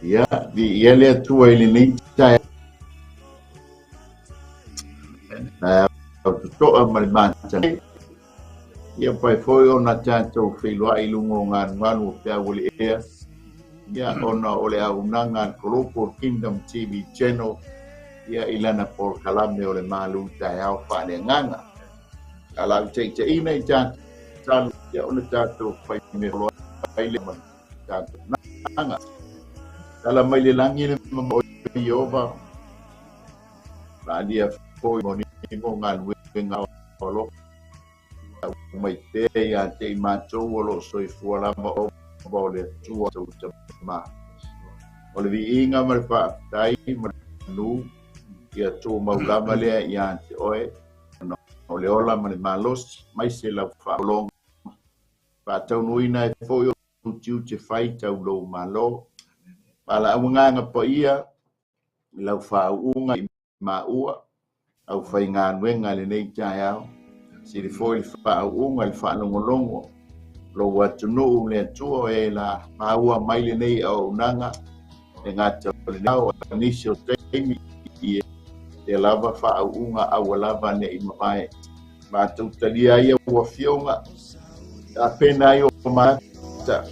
Ia, viia le Atua i lenei taeao totoa ma le matagofie. Ia pai foi ona tatou feiloai i luga o galugalu o peau o le ea, ia ona o le auaunaga a le Global Kingdom TV Channel, ia i lana polokalame o le malu taeao faaleagaga. A lau taitaiina i tatou, ia ona tatou fai mea ai lea ma tatou naga. Tala mai le lagi le mamao o Ieova, Maalia foi mo galuega o alofa mai pea ia te i matou o lo o soifua lava o o le Atua tou Tama. O le viiga ma le faafetai ma le nu, ia tumau lava lea ia te oe, ona o le ola ma le malosi, mai se lau faalogo. Faataunuuina ai foi o utiuti fai tau lou Malo. Valaauagaga paia i lau faauuga i maua, au faigaluega i lenei taeao, sili foi le faauuga i le faalogologo lou atunuu le Atua e la maua mai lenei auaunaga e gata o lenei ao a nisi o taimi i e lava faauuga aua lava ne'i mavae. Matou talia ai au afioga, tapena ai o mata,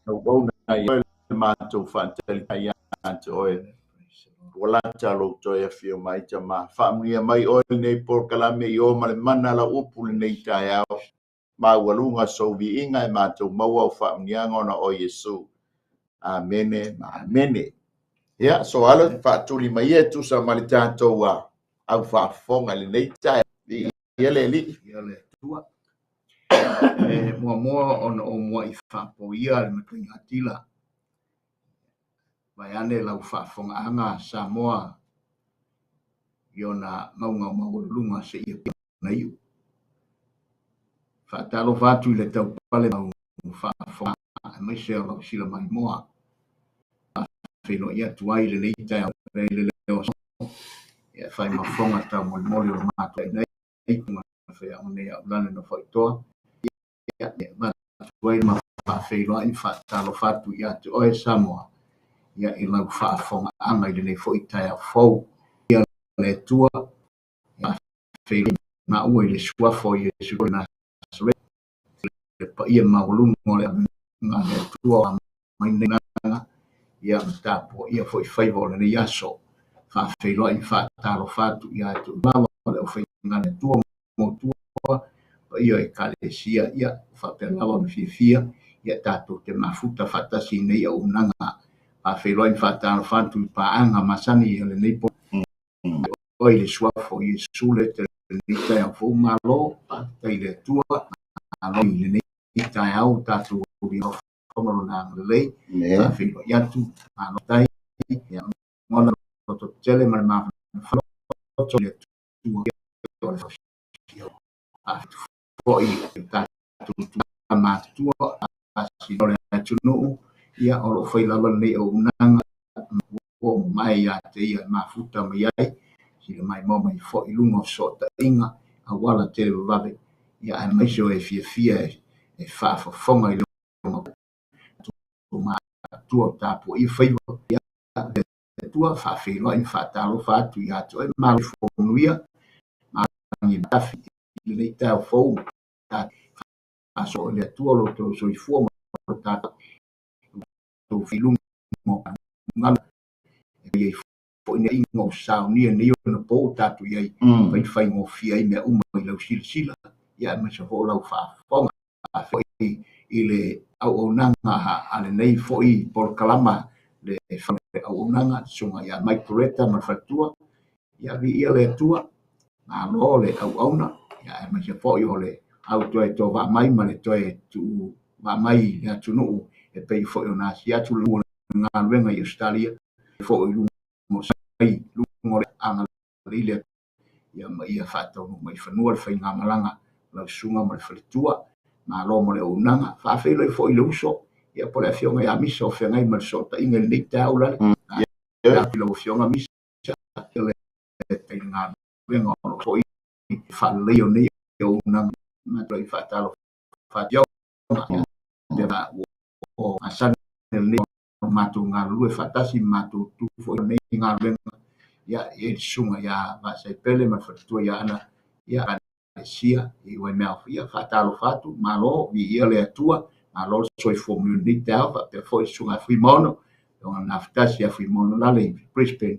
auauna ai le matou faatali ia te oe. Ua lata lou toe afio mai tama. Faamanuia mai oe lenei polokalame i o ma le mana lau upu lenei taeao. Maualuga sou viiga e matou maua au faamanuiaga ona o Iesu. Amene ma amene. Ia, so alo faatuli mai ia e tusa ma le tatou au faafofoga i lenei taeao. Viia le Alii. Viia le Atua. E muamua ona ou muai faapoia le matuaiga atila. Vaeane lau faafofogaaga Samoa i ona mauga maualuluga seia na iu. Faatalofa atu i le taupale mau faafofoga aemaise o lau sila maimoa. Faafeiloai atu ai lenei taeao i le leo ia fai ma fofoga taumolimoli o le matou nei ma feaga nei au lana no faitoa. Ia avatu ai ma faafeiloai faatalofa atu ia te oe Samoa ia i lau faafofogaaga i lenei foi taeao fou. Ia le Atua faafeiloai maua i le suafa o Iesu o Nasareti, le paia maualuga o le avega a le Atua mai nei naga, ia ma tapuaia foi faiva o lenei aso. Faafeiloai faatalofa atu ia te lava o le aufaigaluega a le Atua motua, paia o Ekalesia, ia faapea lava ona fiafia, ia tatou te mafuta faatasi i nei auaunaga. Faafeiloai ma faatalofa atu i paaga masani o lenei po i le suafa o Iesu le lenei taeao fou. Malo, faafetai i le Atua, malo i lenei taeao tatou alofa ma lona agalelei. Faafeiloai atu, malo faafetai, ia ngona loto tele ma le mafanafana i le Atua o le faafetai foi i tatou matutua o le atunuu, ia o lo o fai lava lenei auaunaga ua mamae ia te ia e mafuta mai ai, sila maimoa mai foi i luga o fesootaiga auala televavave, ia aemaise o e fiafia e faafofoga i le matua o tapuaia faiva, ia le Atua faafeiloai ma faatalofa atu ia te oe, malo manuia, malagi tafi i lenei taeao fou, faasoa i le Atua lo outou soifua ma lo tatou fai luga o galu e i ai foi nei iga o saunia nei ona po tatou i ai fai faigofie ai mea uma i lau silasila, ia aemaise foi o lau faafofoga foi i le auaunaga a lenei foi polokalama le auaunaga susuga ia Mike Tureta ma le faletua. Ia viia le Atua, malo le auauna, ia aemaise foi o le au toe tovaa mai ma le toe tuu vaa mai i le atunuu e pei foi ona asia atu le galuega i Ausetalia foi i luga o sai luga o le agalelei le ia ma ia faataunuu mai fanua le faigamalaga lau susuga ma le faletua. Malo mo le auaunaga. Faafeiloai foi i le uso ia po o le afioga ia Misa o feagai ma le fesootaiga i lenei taeao lale. Atu i lau afioga Misa le galuega o lo o foi faaleleia o nei auaunaga ma faatalofa atu o masani lenei matou galulue faatasi ma matou tu foi nei galuega. Ia, e i ai le susuga ia Vaasaipele ma le faletua ia Ana, ia, Ekalesia i Waimea. Ia, faatalofa atu, malo, viia le Atua, malo le soifua manuia i lenei taeao, faapea foi le susuga ia Fuimaono, le Nafetasi ia Fuimaono Lale i Brisbane.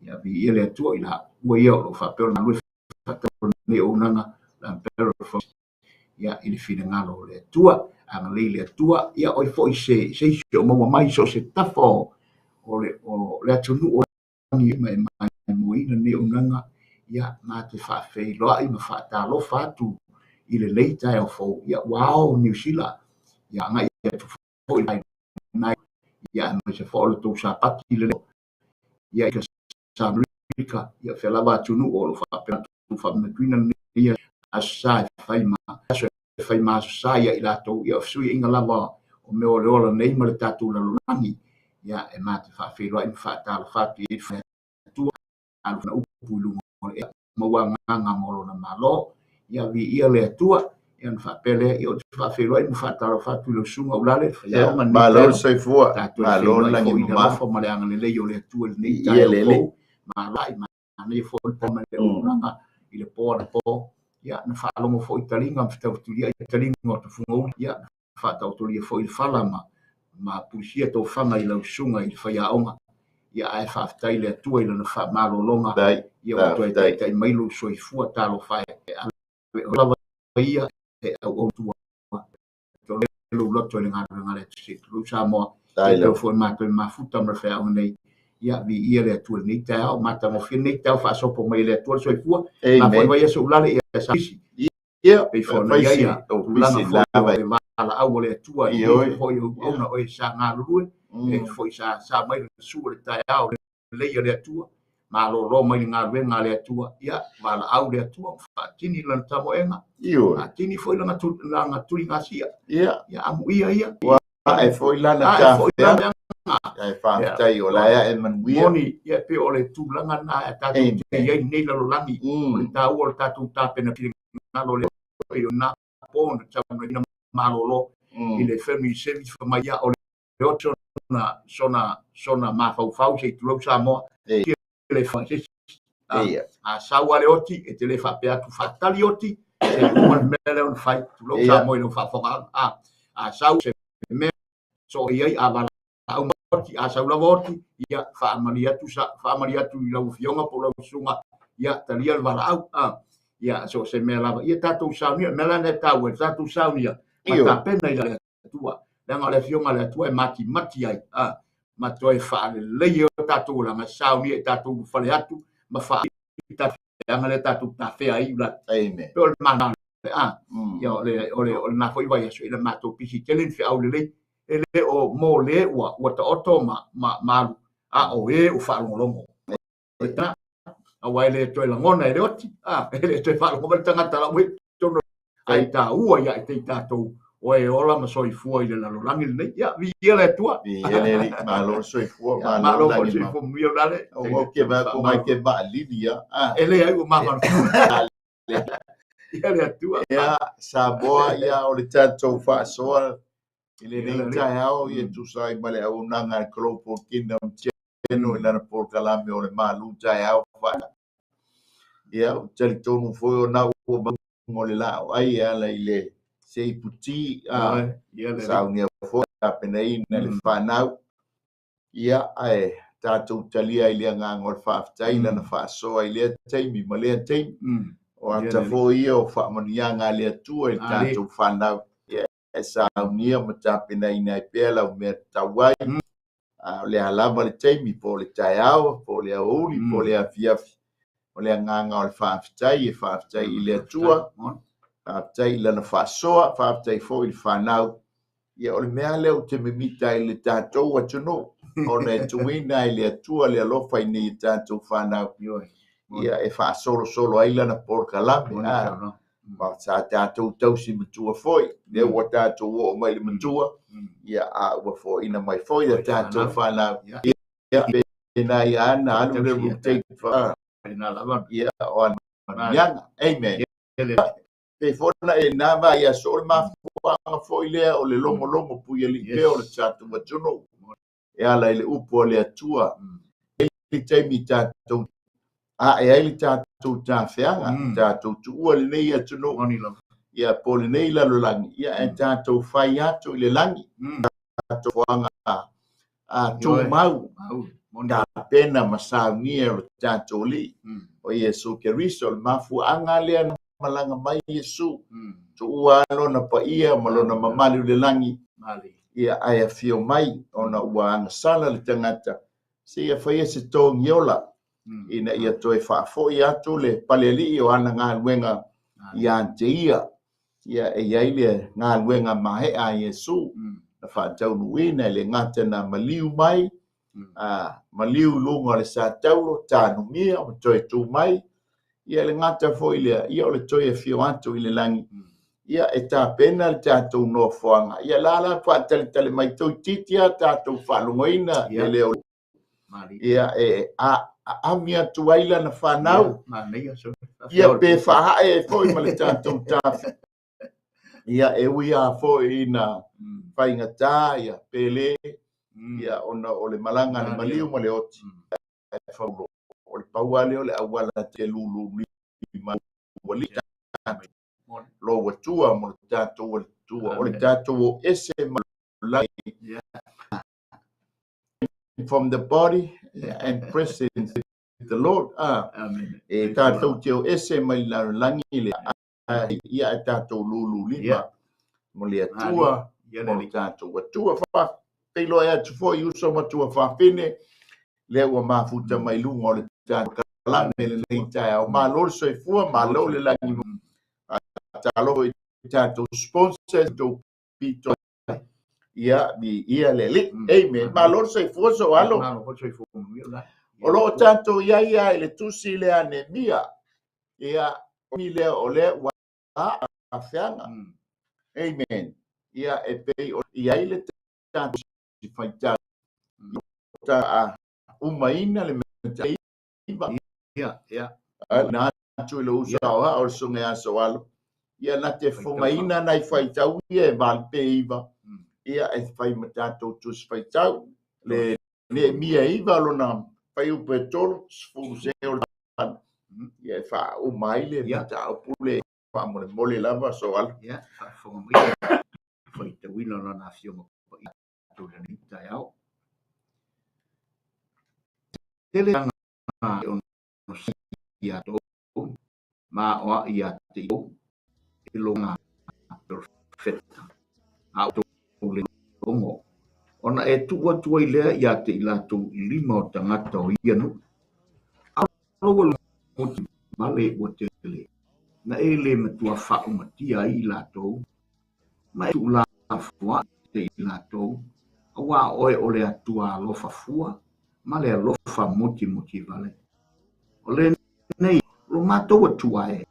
Ia, viia le Atua i laua ia o lo o faapea ona galulue faatasi i lenei auaunaga, la ia, i le finagalo o le Atua. Agalelei le Atua, ia oe foi se isi o maua mai so o se tafa o le atunuu o lagi ma e maimoaina lenei auaunaga. Ia, ma te faafeiloai ma faatalofa atu i lenei taeao fou. Ia, ua ao Niu Sila, ia agai atu foi i ia, aemaise foi o le tou Sapati lelei, ia, i Amerika, ia, fea lava atunuu o lo o faapea faamanatuina lenei aso sa e fai ma aso e fai ma aso sa ia i latou, ia, o fesuiaiga lava o mea o le ola nei ma le tatou lalolagi. Ia, e ma te faafeiloai ma faatalofa atu i le Atua, alu na upu i luga o le ea, maua agaga mo lona Malo. Ia, viia le Atua. Ia, ona faapea lea, ia, ou te faafeiloai ma faatalofa atu i lau susuga Ulale, faiaoga lenei Malo le soifua, tatou malo le feiloai lagi foi i le mama. alofa ma le agalelei o le Atua i lenei Viia taeao le Alii. fou. Malo ai manaia foi le po ma le auaunaga i le po anapo. Ia, na faalogo foi i taliga ma fetaufetuliai taliga o Tafugauli. Ia, na faataotolia foi le fala ma pulisia tofaga i lau susuga i le faiaoga. Ia, ae faafetai i le Atua i lana faamalologa. Faafetai, Ia, ua toe faafetai. taitai mai lou soifua, talofa e ave oe lava ia e auauna tua lou loto i le galuega a le Atua Samoa. Faafetai Ia, tau lava. foi matou i mafuta ma le faiaoga nei. Ia, viia le Atua i lenei taeao, matagofie lenei taeao, faasopo mai e le Atua le soifua. Na foi Amen. vai aso Ulale, ia sa isi. Ia, Pei foi ona fai i ai si ia o tulaga pisi foi lava. o le valaau o le Atua i Ioe. nisi foi o auauna o e sa galulue, e foi sa mai le su o le taeao lelei a le Atua, malolo mai le galuega a le Atua. Ia, valaau le Atua, faatini lana tamoega, Ioe. faatini foi lana tuligasia. Ia. Ia, amuia ia. Ua ae foi lana Ae foi tafeaga. lana Ae faafetai o la e ae manuia. Moni, ia, pe o le tulaga na e tatou te Amen. i ai nei lalolagi, o le taua o le tatou tapena finagalo le pei o na po na tau malolo i le family service fa mai ia o le oto na sona mafaufau se i tulou Samoa. Le fa se a sau a le oti e te le faapea atu faatali oti se i uma le mea lea ona fai, tulou Samoa i lau faafofogaaga. A sau se mea so i ai a valaau oti, a sau lava oti, ia faamalie atu faamalie atu i lau afioga po o lau susuga, ia talia le valaau. Ia, so se mea lava, ia tatou saunia mea la e taua, tatou saunia ma tapena i le Atua, leaga o le afioga a le Atua e matimati ai, ma toe faalelei ai o tatou olaga, saunia i tatou fale atu ma leaga lea tatou tafea ai ula. Amen. Pe o le mana ia o le na foi vaiaso i le matou pisi tele ni feau lelei, e le o mo le ua taoto ma alu, a o e ua faalogologo. Aua e le toe lagona e le oti, e le toe faalogo mai le tagata lau e tonu ai taua ia i te i tatou o e ola ma soifua i le lalolagi lenei. Ia, viia le Atua. Viia le Alii, malo le soifua, Ia, malo malo le foi lagi le mama. soifua manuia Ulale. O ke va ko mai ke va lili ia. E le ai ua mafanafana. Ia le Atua. Ia, Samoa, ia o le tatou faasoa i lenei taeao, ia tusa ai ma le auaunaga a le Global Kingdom Channel i lana polokalame o le malu taeao fa. Ia, ou te talitonu foi o na ua maua o le lao ai e ala i le seiputi saunia foi tapenaina le fanau. Ia, ae tatou talia i le agaga o le faafetai lana faasoa i lea taimi ma lea taimi. O ata foi ia o faamanuiaga a le Atua i le tatou fanau. Ia, e saunia ma tapenaina ai pea lau mea tatau ai. O le a lava le taimi, po o le taeao, po o le aoauli, po o le afiafi. O le agaga o le faafetai, e faafetai i le Atua, faafetai i lana faasoa, faafetai foi i le fanau. Ia, o le mea lea ou te mimita ai i le tatou atunuu, ona e tuuina ai le Atua le alofa i nei i tatou fanau. Ia, e faasolosolo ai lana polokalame. Ma sa tatou tausi matua foi, lea ua tatou oo mai le matua, ia, a ua foaina mai foi le tatou fanau. Ia, pena ia ana alu le rotate fa. Ia, o ana manuiaga. Amen. Pe fona e nā va ia so o le mafuaaga foi lea o le logologo pui alii pea o le tatou atunuu. E ala i le upu a le Atua. E le taimi tatou ae ai le tatou tafeaga, tatou tuua lenei atunuu, ia po lenei lalolagi, ia e tatou fai atu i le lagi, tatou foaga a tumau, tapena ma saunia o le tatou Alii, o Iesu Keriso. O le mafuaaga lea na malaga mai Iesu, tuua lona paia ma lona mamalu i le lagi, ia ae afio mai ona ua agasala le tagata, seia faia se togiola, ina ia toe faafoi atu le palealii o ana galuega ia te ia. Ia e i ai le galuega maea a Iesu, na faataunuuina i le gata na maliu mai, maliu i luga o le sataulo, tanumia ma toe tu mai. Ia le gata foi lea, ia o le toe afio atu i le lagi, ia e tapena le tatou nofoaga. Ia la la faatalitali mai toeitiiti a tatou faalogoina le leo, ia e aami atu ai lana fanau, ia pe faahae foi ma le tatou tafe. Ia e ui lava foi ina faigata, ia pe le, ia ona o le malaga a le maliu ma le oti, e faulo o le pau lava lea o le auala te lulu lima ua li lou Atua mo le tatou Atua, o le tatou o ese ma lagi from the body and presence the Lord. E tatou te o ese mai le lalolagi le ia e tatou lulu lima mo le Atua, mo le tatou Atua. Faafeiloai atu foi uso ma tua fafine, lea ua mafuta mai luga o le tatou kalame lenei taeao. Malo le soifua, malo le lagi. Talofa i tatou sponsors, tou pito, ia viia le Alii. Amen. Malo le soifua so alo. O lo o tatou iai lava i le tusi lea a Nehemia. Ia, o lea o lea ua afeaga. Amen. Ia e pei o iai le tatou faitau ta umaina le mataiva. Ia, ia. Na atu i le uso a o le susuga ia Soalo. Ia na te fogaina nai faitau ia e 8 pe 9. Ia e fai ma tatou tusi faitau. Le Nehemia 9 lona fuaiupu e 30 se o le ia e faauma ai le mataupu le faamolemole lava Soalo. Ia, faafofoga mai faitauina lana afioga paia atu lenei taeao. Tele aga e ono ia tou ma o a ia te i e longa feta a o le longo ona e tuu atu ai lea ia te i latou i lima o tagata o ia nuu. A ua moti vale ua tele na e le matua faaumatia ai i latou ma e tuulafoai te i latou, auā oe o le Atua alofa fua ma le alofa motimoti vale. O lenei lo matou Atua e,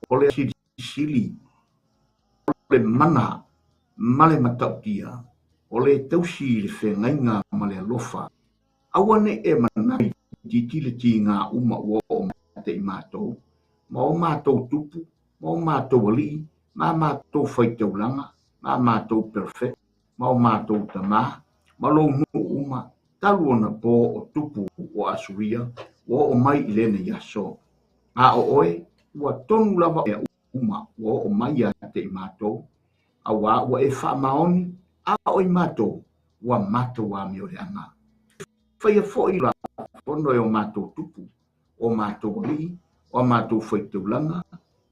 o le Silisili, o le mana ma le matautia, o le tausi i le feagaiga ma le alofa. Aua ne i e manatu itiiti le tiga uma ua oo mai te i matou, ma o matou tupu, ma o matou alii, ma matou faitaulaga, ma matou perofeta, ma o matou tamā, ma lou nuu uma, talu ona po o tupu o Asuria, ua oo mai i lenei aso. A o oe, ua tonu lava mea uma ua oo mai ia te i matou, auā ua e faamaoni, a o i matou, ua matou amioleaga. Faia foi la fono e o matou tupu, o matou alii, o a matou faitaulaga,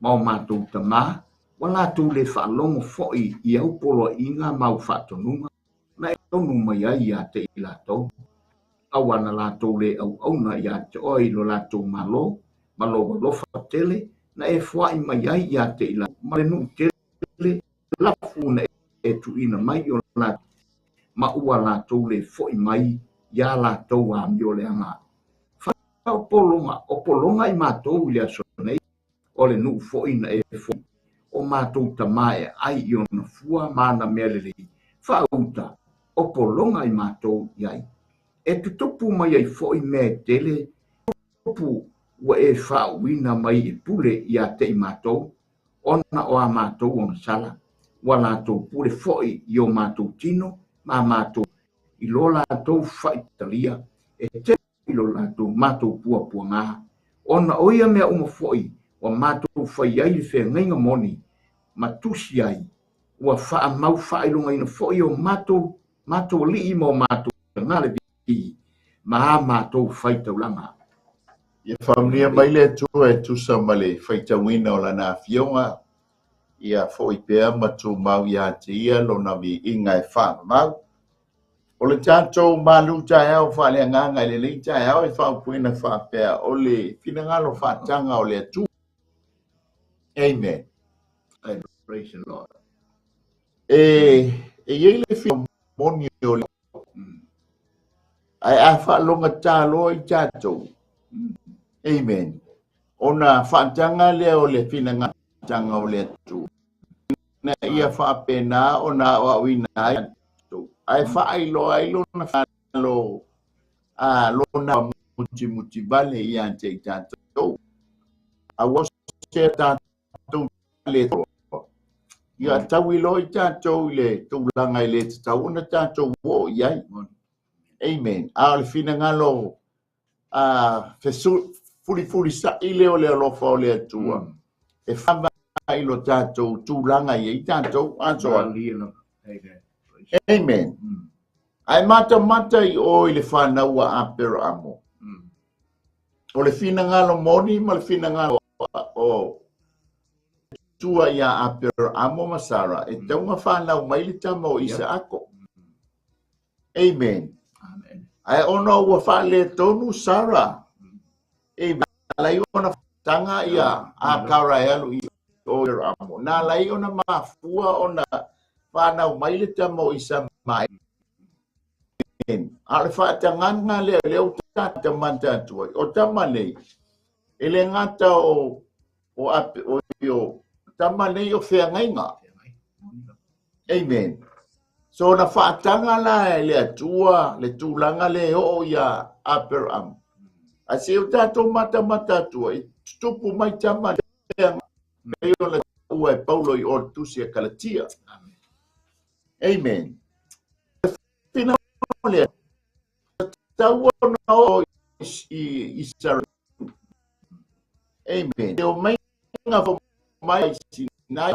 ma o matou tamā, ua latou le faalogo foi i au poloaiga ma au faatonuga, na e tonu mai ai ia te i latou, auā na latou le auauna ia te oe i lo latou Malo, ma lou alofa tele, na e foai mai ai ia te i latou, ma le nuu tele, lafu na e tuuina mai i o latou, ma ua latou le foi mai ia latou amioleaga. Faapologa, o pologa i matou i le aso nei, o le nuu foi na e foi, o matou tamā e ai i ona fua ma ana mea lelei, faauta, o pologa i matou i ai. E tutupu mai ai foi mea e tele, tupu ua e faauuina mai e pule ia te i matou, ona o a matou agasala, ua latou pule foi i o matou tino ma matou I lo latou faaitalia, e tele i lo latou matou puapuaga, ona o ia mea uma foi ua matou fai ai le feagaiga moni ma tusi ai, ua faamau faailogaina foi o matou matou alii ma o matou Levi ma a matou faitaulaga. Ia faamanuia mai le Atua e tusa ma le faitauina o Lana Afioga, ia foi pea ma tumau ia te Ia Lona viiga e faavavau. O le tatou malu taeao faaleagaga i lenei taeao e faaupuina faapea, o le finagalo faataga o le Atua. Amen. Praise the Lord. E i ai le finagalo moni o le Ae a faalogata loa i tatou, amen, ona faataga lea o le finagalo o le Atua, ina ia faapena ona aoaoina ai tatou, ae faailoa ai lona finagalo, a lona mutimutivale ia te i tatou. Aua se tatou le ia taui loa i tatou i le tulaga e le tatau ona tatou oo i ai. Amen. A o le finagalo a fefulifulisa'i lea o le alofa o le Atua e fava i lo tatou tulaga i ai tatou aso. Amen. Ae matamata i o i le fanau a Aperaamo. O le finagalo moni ma le finagalo o Atua ia Aperaamo ma Sara e tauga fanau mai le tama o Isaako. Amen. Amen. Ae ona ua faaletonu Sara, amen, na alai ona taga ia Akara e alu i o Aperaamo, na alai ona mafua ona fanau mai le tama o Isamael. A o le faatagaga lea, lea ua tatamata atu ai, o tama nei, e le gata o o ape o o tama nei o feagaiga. Amen. So na faataga la e le Atua le tulaga le oo ia Aperaham. Ae se o tatou matamata atu ai, tutupu mai tama lea pei ona taua e Paulo i o le tusi a Kalatia. Amen. Finagalo lea, tatau ona oo i Israel. Amen. Te o mai ngā mai Sinai.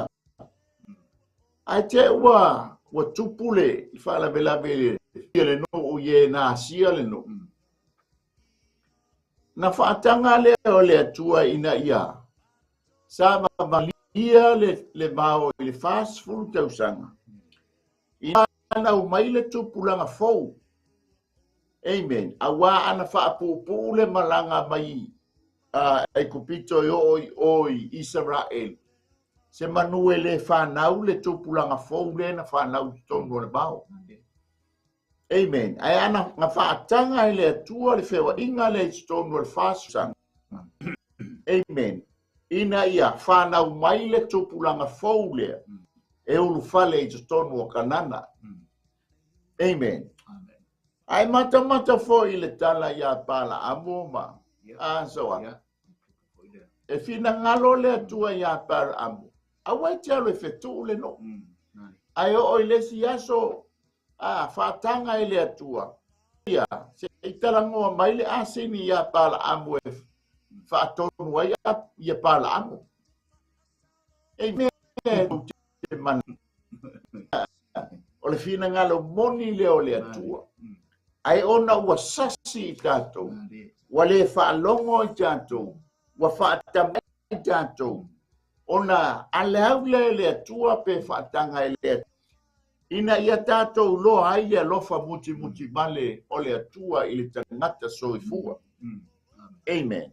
Ae te ua ua tupu le faalavelave le le nuu i e na asia le nuu. Na faataga lea o le Atua ina ia sa mavalia le vao i le 40 tausaga. Ina fanau mai le tupulaga fou. Amen. Auā ana faapuupuu le malaga mai Aikupito e oo i o i Isaraelu, se manu e le fanau le tupulaga fou lea na fanau i totonu o le vao. Amen. Ae ana na faataga e le Atua le feoaiga lea i totonu o le 40. Amen. Ina ia fanau mai le tupulaga fou lea e ulufale i totonu o Kanana. Amen. Ae matamata foi i le tala ia Palaamo ma Asoa. E finagalo le Atua ia Palaamo, aua e te alu e fetuu le nuu. Ae oo i le isi aso, a faataga e le Atua, ia se i talanoa mai le asini ia Palaamo e faatonu ai ia Palaamo. Amen. O le finagalo moni lea o le Atua. Ae ona ua sasi i tatou, ua le faalogo i tatou, ua faatamai i tatou, ona aleau lea e le Atua pe faataga e le Atua, ina ia tatou loa ai le alofa mutimutivale o le Atua i le tagata soifua. Amen.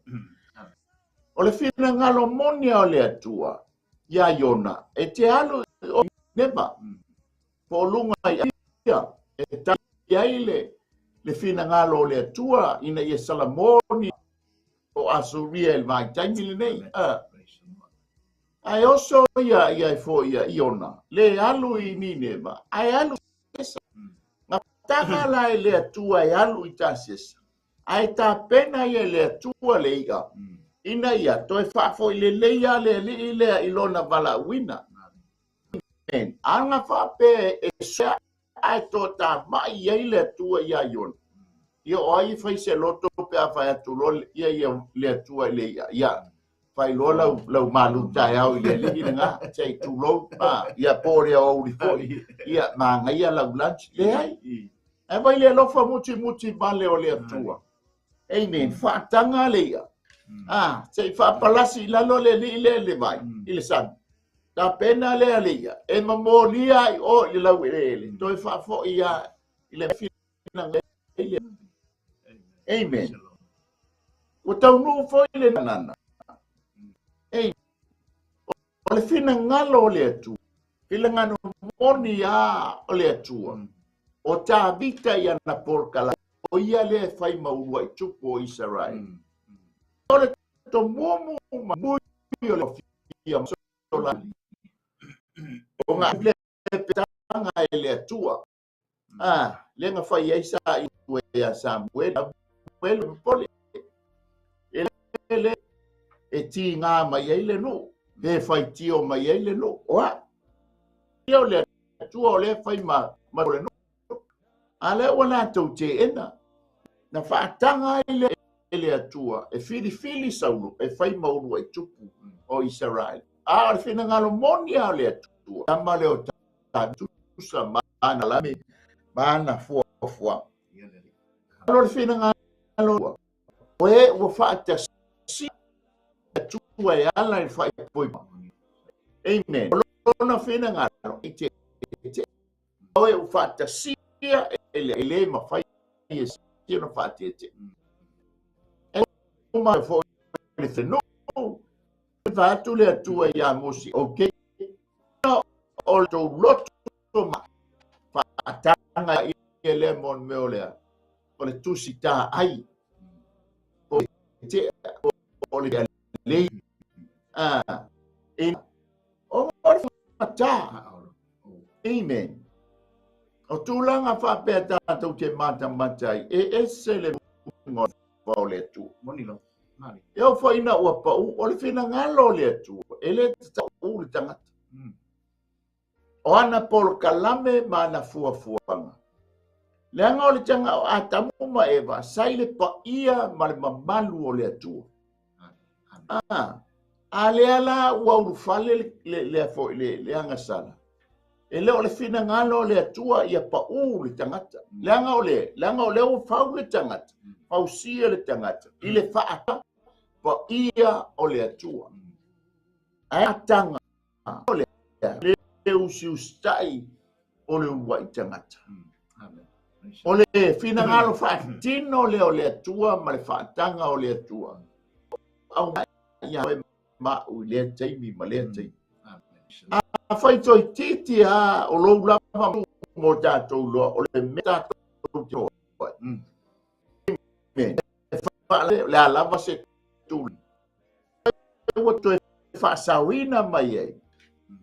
O le finagalo moni o le Atua ia Iona, e te alu i o Nineva, po o luga i Asia, e tali ai le finagalo o le Atua ina ia salamoni o Asuria i le vaitaimi lenei. Ae oso ia ia e foi ia Iona, le alu i Nineva, ae alu i Tasesa. Na taga la e le Atua e alu i Tasesa, ae tapena ia e le Atua le i'a, ina ia toe faafoi lelei a le alii lea i lona valaauina. Amen. A na faapea e sea Ae toatamai i ai le Atua ia Iona. Ia o ai e fai se loto pe a fai atu loa ia ia le Atua i le ia. Ia fai loa lau lau malu taeao i le alii lena, se i tulou, a, ia po le aoauli foi, ia manaia lau lunch. Leai. Ae vai le alofa mutimuti vale o le Atua. Amen. Faataga le ia. A, se i faapalasi i lalo le alii lea i le vai, i le sami. Tapena lea le ia, e momolia ai o i le laueleele, toe faafoi a i le finagalo. Amen. Ua taunuu foi le nana. Amen. O le finagalo o le Atua, finagalo moni a o le Atua, o Tavita i ana polokala, o ia lea e fai ma uluai tupu o Isaraele. O le tomumu ma mui o le fia sola o ngā le petanga e le Atua. Ah, le na fai ai sa i ue a Samuel, Samuel pole. E le e ti ngā mai ai le nu, e fai tio mai ai le nu. Oa, ia o le Atua o le fai ma, ma le nu. A lea ua latou teena, na faataga ai le e le Atua e filifili Saulo e fai ma uluai tupu o Isaraele. A o le finagalo moni lava o le Atua, tama lea o Tatusa ma ana lame ma ana fuafuaga. O le finagalo o e ua faatasia Atua e ala i le faaipoipo. Amen. O lona finagalo i te oe ua faatasia e le, e le mafai e se ona faateete. E uma foi le whenuu, e fai atu le Atua ia Mosi, okay, o le tou loto ma faataga i le mo le mea o lea, o le tusi tā ai, o te o le lei, a, e, o le whata. Amen. O tulaga faapea tatou te matamata ai, e ese le muga o le Atua. Moni lava. Mali. E oo foi ina ua pau, o le finagalo o le Atua, e le tatau le tagata. O ana polokalame ma ana fuafuaga. Leaga o le taga o Atamu ma Eva, sa i le paia ma le mamalu o le Atua. Ah, a lea la ua ulufale le, le, le, foi, le, le agasala. E le o le finagalo o le Atua ia pau le tagata. Leaga o le, leaga o lea ua fau le tagata, fausia le tagata, i le faata paia o le Atua. Ae ataga o le, le usiusitai o le uluai tagata. O le finagalo faatino lea o le Atua ma le faataga o le Atua. Au ia oe ma'u i lea taimi ma lea taimi. Afai toeitiiti lava o lou lava mo tatou loa, o le mea tatou te o ai. Amen. Le a lava se tulaga ua toe faasaoina mai ai.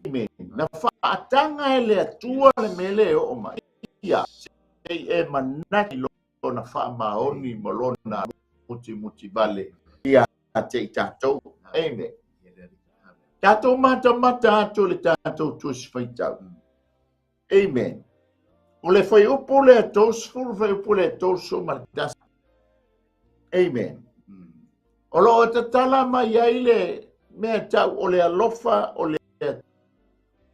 Amen. Na faataga e le Atua le mea lea e oo mai. Ia, sei e manatu i lona faamaoni ma lona mutimutivale ia te i tatou. Amen. Tatou matamata atu le tatou tusi faitau. Amen. O le fuaiupu lea 30, fuaiupu lea 31. Amen. O lo o tatala mai ai le mea tau o le alofa o le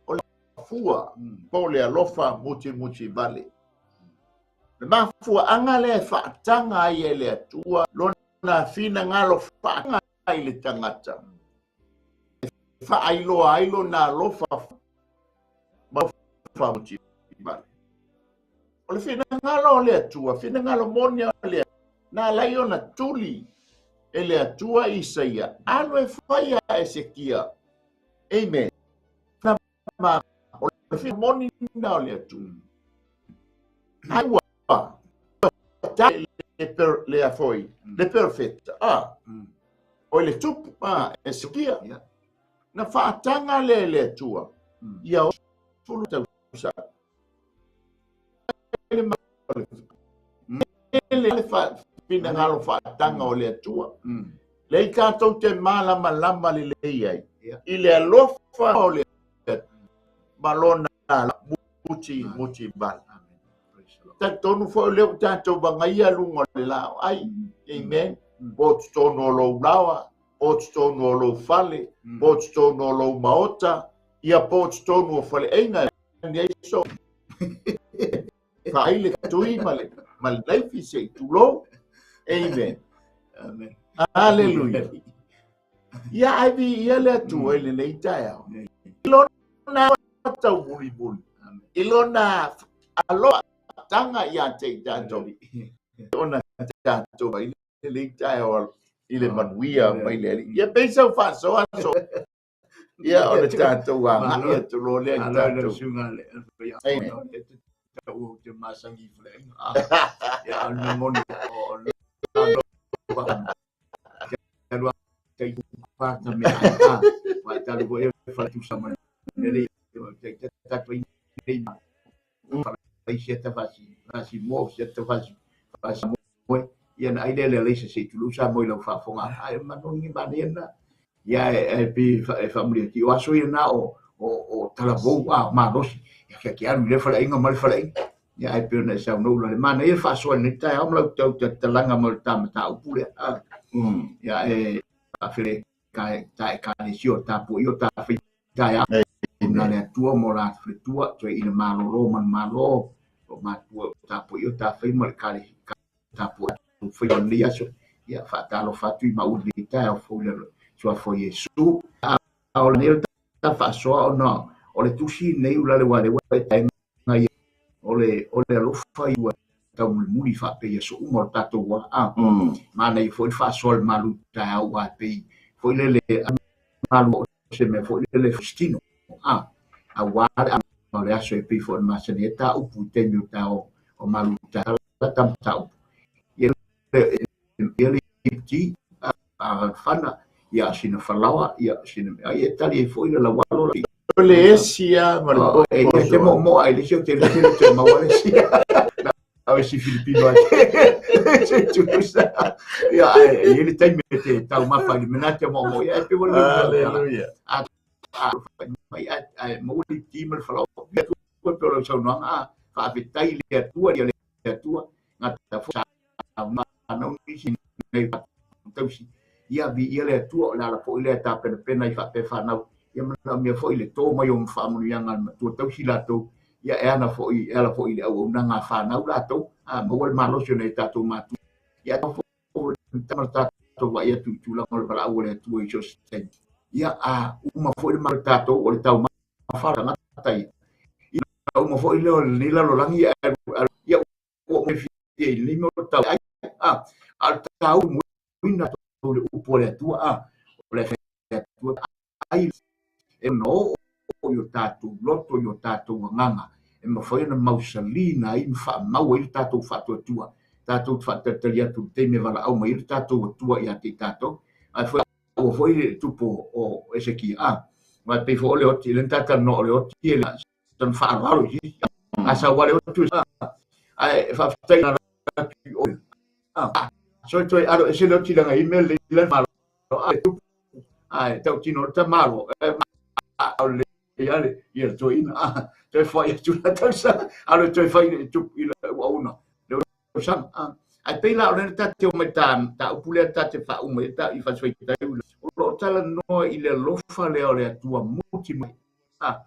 o le fua po o le alofa mutimutivale. Le mafuaaga lea e faataga ai e le Atua lona finagalo faataga i le tagata. E faailoa ai lona alofa ma mutivale. O le finagalo o le Atua, finagalo moni o le Atua, na alai ona tuli e le Atua Isaia, alu e fai a Esekia. Amen. Na ma o le finagalo moni na o le Atua. Ai ua ta le per, le afoi, le perfetta. Ah. O le tupu, ah, Esekia. Na faataga le le Atua. Ia o fulu tausaga. Le finagalo faataga o le Atua. Le i tatou te malamalama lelei ai. I le alofa o le ma lona muti muti vale. Talitonu foi o lea ua tatou vagaia luga o le laoai. Amen. Po o totonu o lou laoa, po o totonu o lou fale, po o totonu o lou maota, ia po o totonu o faleaiga e ai so faaai le tui ma le naifi se i tulou. Amen. Amen. Hallelujah. Ia ai viia le Atua i lenei taeao. I lona taubulimuli, i lona aloataga ia te i tatou, ona tatou ai lenei taeao i le manuia mai le Alii. Ia pei sau faasoa so. Ia o le tatou agai atu loa lea i tatou. Amen. Ia na ai lea le leisa se tulu sa moi lau faafofoga ai manoni manaia na ia e pe e faamuli atu o aso ia na o talavou a malosi ia ke ke alu le faleaiga ma le faleaiga ia ai pe ona e saunoa ula le manaia le faasoa i lenei taeao ma lau tau talaga ma le tamataupu lea ia e faafele ta ekalesia o tapuai o tafai taeao na le Atua mo la faletua toe ina malolo ma le malo o matua o tapuai o tafai ma le kale tapuai fai o lenei aso ia faatalofa atu i mau i lenei taeao fou i le suafa o Iesu. A o lenei ta faasoa ona o le tusi nei ula le ua le ua e taenga ia o le alofa i ua taumulimuli faapea ia so uma o le tatou ola a manaia foi le faasoa le malu taeao ua pei foi lele malu o se mea foi lele fustino a aua le o le aso e pei foi o le masani e ta upu i taimi o taeao o malu taeao tamataupu ia le ti a fana ia sina falaoa ia sina ai e tali ai foi le laualo O le esi a ma le e popo te mo mo ai le sio te le te maua le si au si Filipino ai se tusa ia e le taimi te tau mafa i le menate mo mo ia e pe wale Hallelujah. A mai a mo le ti ma le falaoa ia tu pe o saunoaga a faafetai le Atua ia le Atua ngata fo sa ma na nisi nei tausi ia vi ia le Atua o le ala foi lea tapenapena i faapea fanau ia manaomia foi le tō mai o faamuliaga a le matua tausi latou ia e ana foi e ala foi i le auaunaga a fanau latou a maua le malosi o nai tatou matua ia foi tama tatou vaai atu i tulaga o le valaau o le Atua i so o se taimi ia a uma foi le malo tatou o le taumafa tagata ia ia uma foi lea o lenei lalolagi ia ia ua mo fia i lenei mea o tau ai a a le tau muina le upu o le Atua a o le Atua ai e no o i o tatou loto i o tatou agaga e mafai ona mausaliina ai ma faamau ai le tatou faatuatua tatou te faatalitali atu i le taimi e valaau mai ai le tatou Atua ia te i tatou ae foi ua foi le tupu o Esekia a aua e pei foi o le oti le talanoa o le oti e le tana faaaloalo i sisi a sau ale otu ae faafetai na atu i oe a so toe alo ese le oti langa email le le malo a tupu ae tautino le tamalo a o le ia le ia toeina a toe fai atu la tausaga alo toe fai le tupu i le uauna le tausaga a ae pei la o le ta te o mai ta ta upu lea ta te faauma i ta i fasifaitau o lo o talanoa i le alofa lea o le Atua muti mai a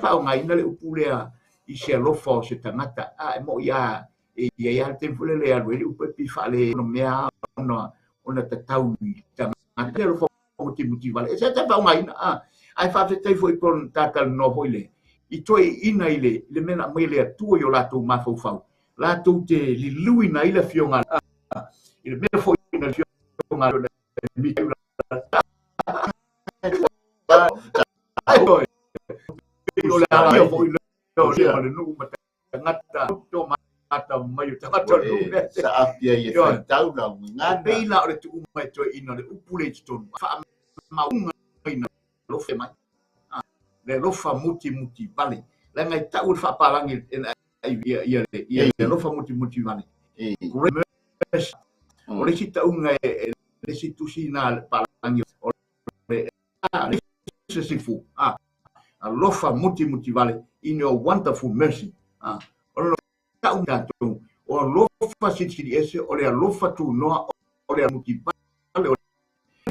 faaaogaina le upu lea i se alofa o se tagata a e moi a e iai lava le taimi foi lele e alu ai le upu e pei faale ona mea ona ona tatau i tagata le alofa mutimuti vale e se ta faaaogaina a ae faafetai foi po o ta talanoa foi le i toeaiina i le mea na aumai e le Atua i o latou mafaufau latou te liluina ai le afioga i le mea foi na afioga le o le ala foi le o le nuu ma tagata to mata mai o tagata o le nuu lea. Saafia i e faitau lau gagana. Pei la o le tuu mai toeaiina o le upu lea i totonu faamauga ina alofa mai le alofa mutimuti vale leaga e tau le faapalagi ia ia le ia le alofa mutimuti vale great mercy o le isi tauga e le isi tusi na le palagi o le se sifu a alofa mutimuti vale in your wonderful mercy a o le Ta'u tatou o alofa silisili ese, o le alofa tunoa, o le mutivale, o le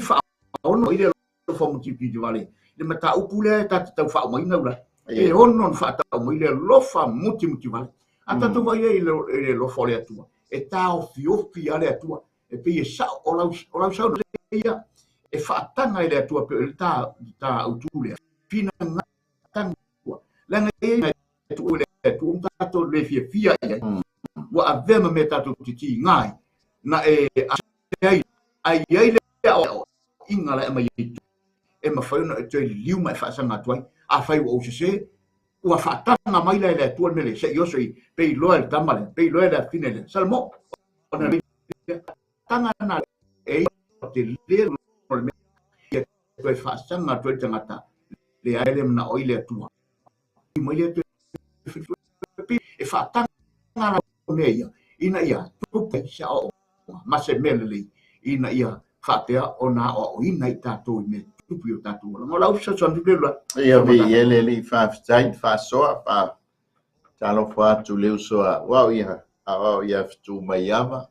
faaono i le alofa mutivale le mataupu lea e ta te tau faaumaina ula e ono na faatau mai le alofa mutimutivale. A tatou vaai ai i le alofa o le Atua, e taofiofi lava le Atua, e pei e sa'o o lau saunoaga ia e faataga e le Atua pei o le ta autu lea finagalo leaga e tuu le Atua ma tatou le fiafia i ai, ua avea ma mea tatou te tiga ai na e ai ai ai le aoaiga la e aumai ai, e mafai ona e toe liliu ma e faasaga atu ai. Afai ua ou sese, ua faataga mai la e le Atua le mea lea, se i oso i pe iloa e le tama lea, pe iloa e le afine lea Salamo, ona taga na e te le o le mea ia toe faasaga atu ai le tagata leai le manao i le Atua mai le e faataga la mea ia ina ia tupu ai se aoaoga ma se mea lelei ina ia faapea ona aoaoina i tatou i mea tupu i o tatou olaga. O lau fesoasoani atu lea. Ia vi ele li faafetai faasoa fa talofa atu le uso a wau ia a ia fitu mai ava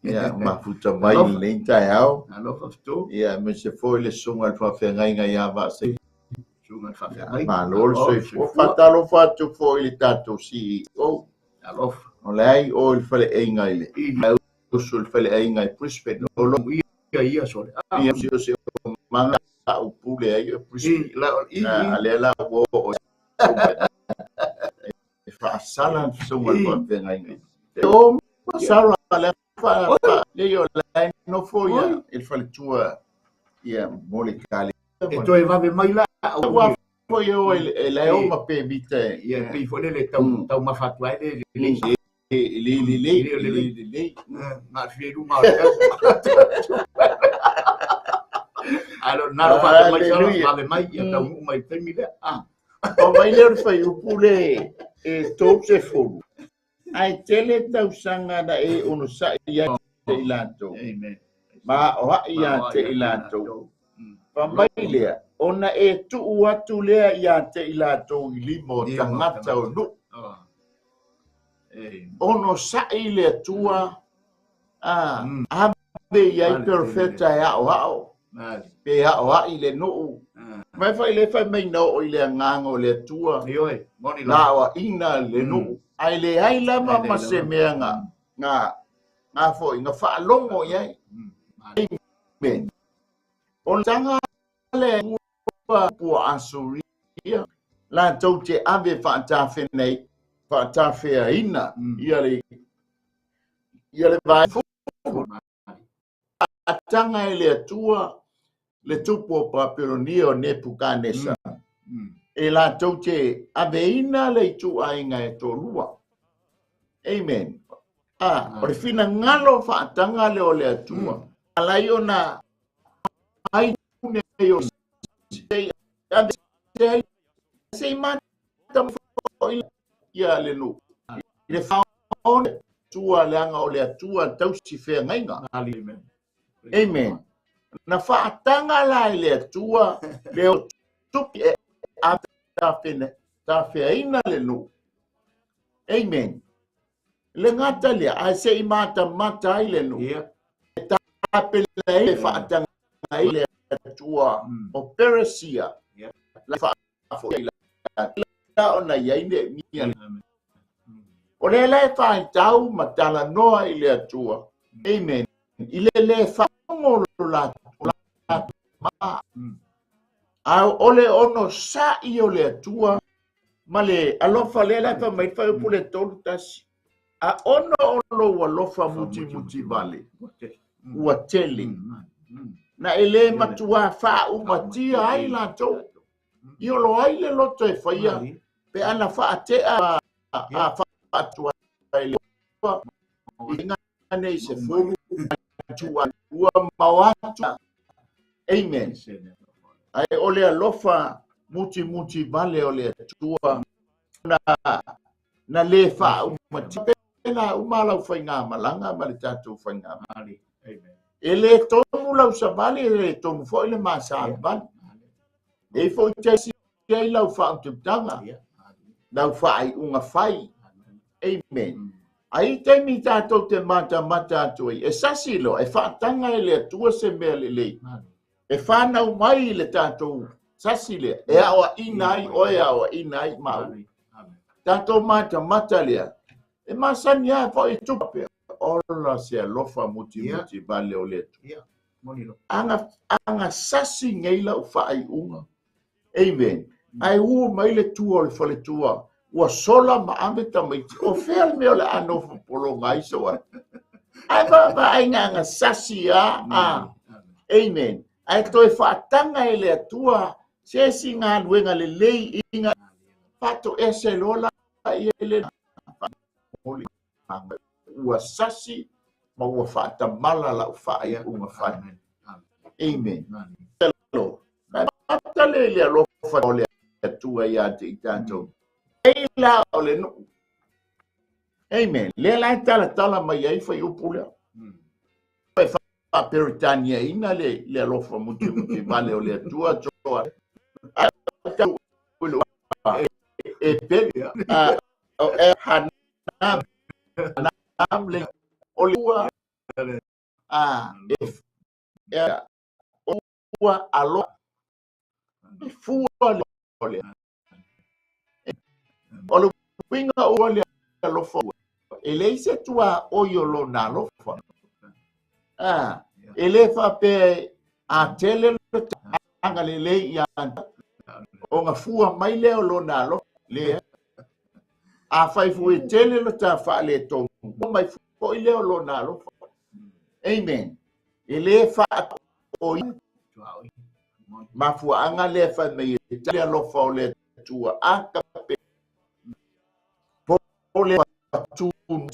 ia mafuta mai lenei taeao. Alofa fitu. Ia me se foi le susuga i le faafeagaiga ia Vaasei. Susuga i le faafeagaiga. Malo le soifua. Faatalofa atu foi i le tatou CEO. Alofa. O le ai o i le faleaiga i le usu i le faleaiga i Brisbane. O lo ia ia sole. Ia si o se o manga au pule ai o Brisbane. A lea la ua o e faasala le susuga i le faafeagaiga. O masalo le fa le o la nofo ia i le faletua ia mo le kale. E toe vave mai la ua foi o e le o ma pe vita ia pei foi le tau tau mafa atu ai le le le le le le le na fie lu ma le Alo na lo fa mai sala vave mai ia tau mu mai taimi lea. Ah. O mai le o le faiupu le e tou se fulu. Ae tele tausaga na e onosa'i ai te i latou. Amen. Ma o ai ia te i latou. Fa mai lea, ona e tuu atu lea ia te i latou i lima o tagata o nuu. Onosa'i le Atua a ave i ai perofeta e aoao, pe aoai le nuu. Mai fai le fai mai na oo i le agaga o le Atua, na aoaina le nuu. Ae leai lava ma se mea nga nga foi nga faalogo i ai. Amen. O le taga le Atua pua Asuria, latou te ave faatafenei, faatafeaina ia le ia le vae faataga e le Atua le tupu o Papelonia o Nepukanesa, e latou te aveina le ituaiga e toalua. Amen. Ah, o le finagalo faataga le o le Atua. Alai ona ai nei o se ave se ai se mata foi ia le nuu. I le faone tua leaga o le Atua tausi feagaiga. Amen. Amen. Na faataga la i le Atua le o tupi e tafeaina le nuu. Amen. Le gata lea, ae se i matamata ai le nuu. E tapena ai le faataga ai le Atua o Peresia. La faafoi la ona iai le mia. O le la e faitau ma talanoa i le Atua. Amen. I le le faalogo lo latou ma. A o le ono sa'i o le Atua ma le alofa lea la fa mai fa upu le tolu tasi. A ono o lou alofa mutimuti vale ua tele. Na e le matua faaumatia ai latou. I olo ai le loto e faia pe ana faatea a faatua i le Atua i nga nei se fulu tua ua mau atu. Amen. Ae o le alofa mutimuti vale o le Atua na le faaumatia pe la uma lau faigamalaga ma le tatou faigamalaga. E le tonu lau savali, e le tonu foi le masavali. E foi te si ai lau faautautaga, lau faaiuga fai. Amen. Ai taimi tatou te matamata atu ai, e sasi loa, e faataga e le Atua se mea lelei. E whanau mai i le tatou sasi lea, e aoaina ai oe, e aoaina ai maua. Tatou matamata lea, e masani lava foi tupe. Ola se alofa mutimuti vale o le Atua. Aga, aga sasi nei lau faaiuga. Amen. Ae ua mai le tua o le faletua, ua sola ma ave tamaiti. O fea le mea o le a nofo pologa ai sou ai? Ae vaavaai aga sasi a. A. Amen. Ae toe faataga e le Atua se isi galuega lelei ina faatoese loa la ia le ua sasi ma ua faatamala lau faaiuga fai. Amen. Mata le le alofa o le Atua ia te i tatou. Ei la o le nuu. Amen. Lea la e talatala mai ai fuaiupu lea. E faaperetaniaina le alofa mutimuti vale o le Atua toa. E pele. O e hana le o le ua a e e ua alo e fua le o le o le uiga ua le alofa e leai se tuaoi o lona alofa. A e le faapea a tele le agalelei ia ona fua mai lea o lona alofa lea. Afai foi e tele lo ta faaletonu, mai foi lea o lona alofa. Amen. E le faaoi mafuaaga lea fai mai e tele alofa o le Atua a kape po le tu tu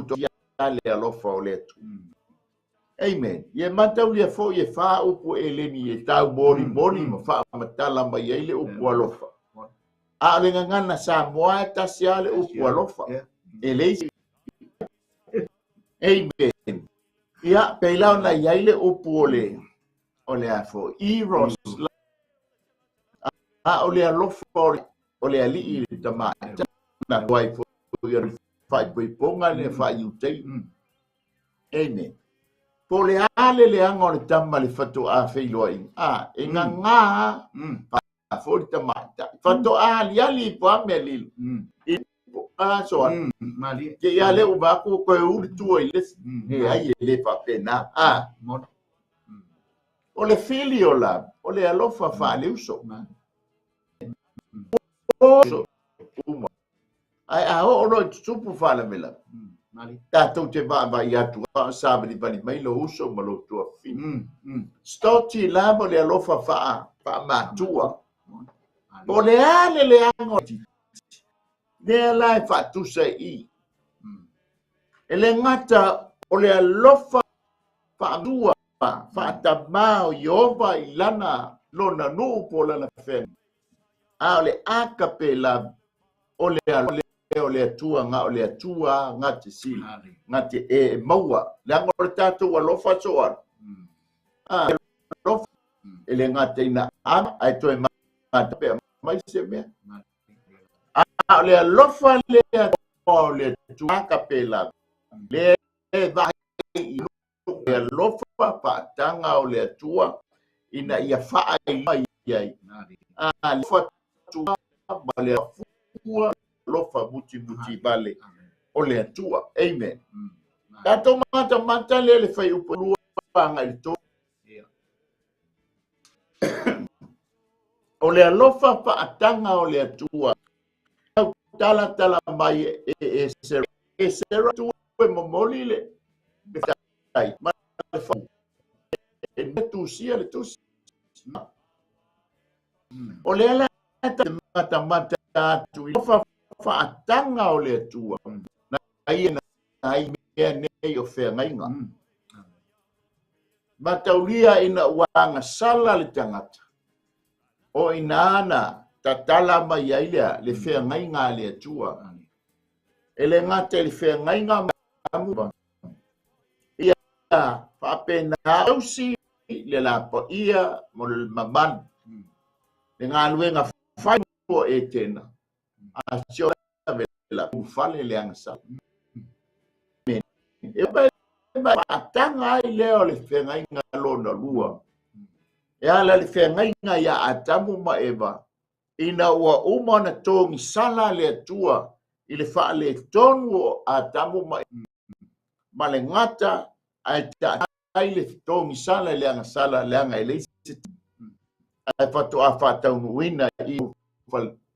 tu le alofa o le Atua. Amen. Ia mataulia foi e whā upu e leni e tau moli moli ma whaamatala mai ai le upu alofa. A o le gagana Samoa e tasi lava le upu alofa. E leai. Amen. Ia, pei la ona i ai le upu o le a foi, eros, a o le alofa o le alii le tamaitai na ai foi o le faaipoipoga le faaiutei. Amen. Po le a le leaga o le tama le faatoa feiloaiga. A, e gagā foi le tamaitai. Faatoa aliali po a mea lilo. I a so a. Ke ia le uma aku koe uli tua i le e ai e le faapena. A. O le filio la, o le alofa faale-uso. Uso uma. Ae a oo loa i tutupu faalavelave, tatou te vaavaai atu a o savalivali mai lou uso ma lou tuafafine. Storge lava o le alofa faamatua. Po o le a le leaga o le lea la e faatusa i i. E le gata o le alofa faamatua faatamā o Ieova i lana lona nuu po o lana feagaiga, a o le agape lava o le o le Atua na o le Atua na te sili, na te e maua. Leaga o le tatou alofa soa. A alofa e le gata ina ava ae toe mata mai se mea. A o le alofa lea o le Atua agape lava, lea e vaai i le alofa faataga o le Atua ina ia faailoa ai. A alofa tua ma le fua alofa mutimuti vale o le Atua. Amen. Tatou matamata lea le fuaiupu 2 agai i le 3. O le alofa faataga o le Atua tau talatala mai e Esera. Esera tu e momoli le tai ma le fa e ne tusia le tusi. O le ala te matamata atu i alofa faataga o le Atua na ia na ai mea nei o feagaiga. Mataulia ina ua agasala le tagata, o ina na tatala mai ai lea le feagaiga a le Atua. E le gata i le feagaiga ma ia faapena tausi le lapaia mo le mamalu, le galuega fai mo Etena. A si o la fale le agasala. E faataga ai lea o le feagaiga lona lua. E ala le feagaiga ia Atamu ma Eva, ina ua uma ona togisala le Atua i le faaletonu o Atamu ma Eva, ma le gata ae taatia le togisala i le agasala, leaga e leai se ae faatoa faataunuuina i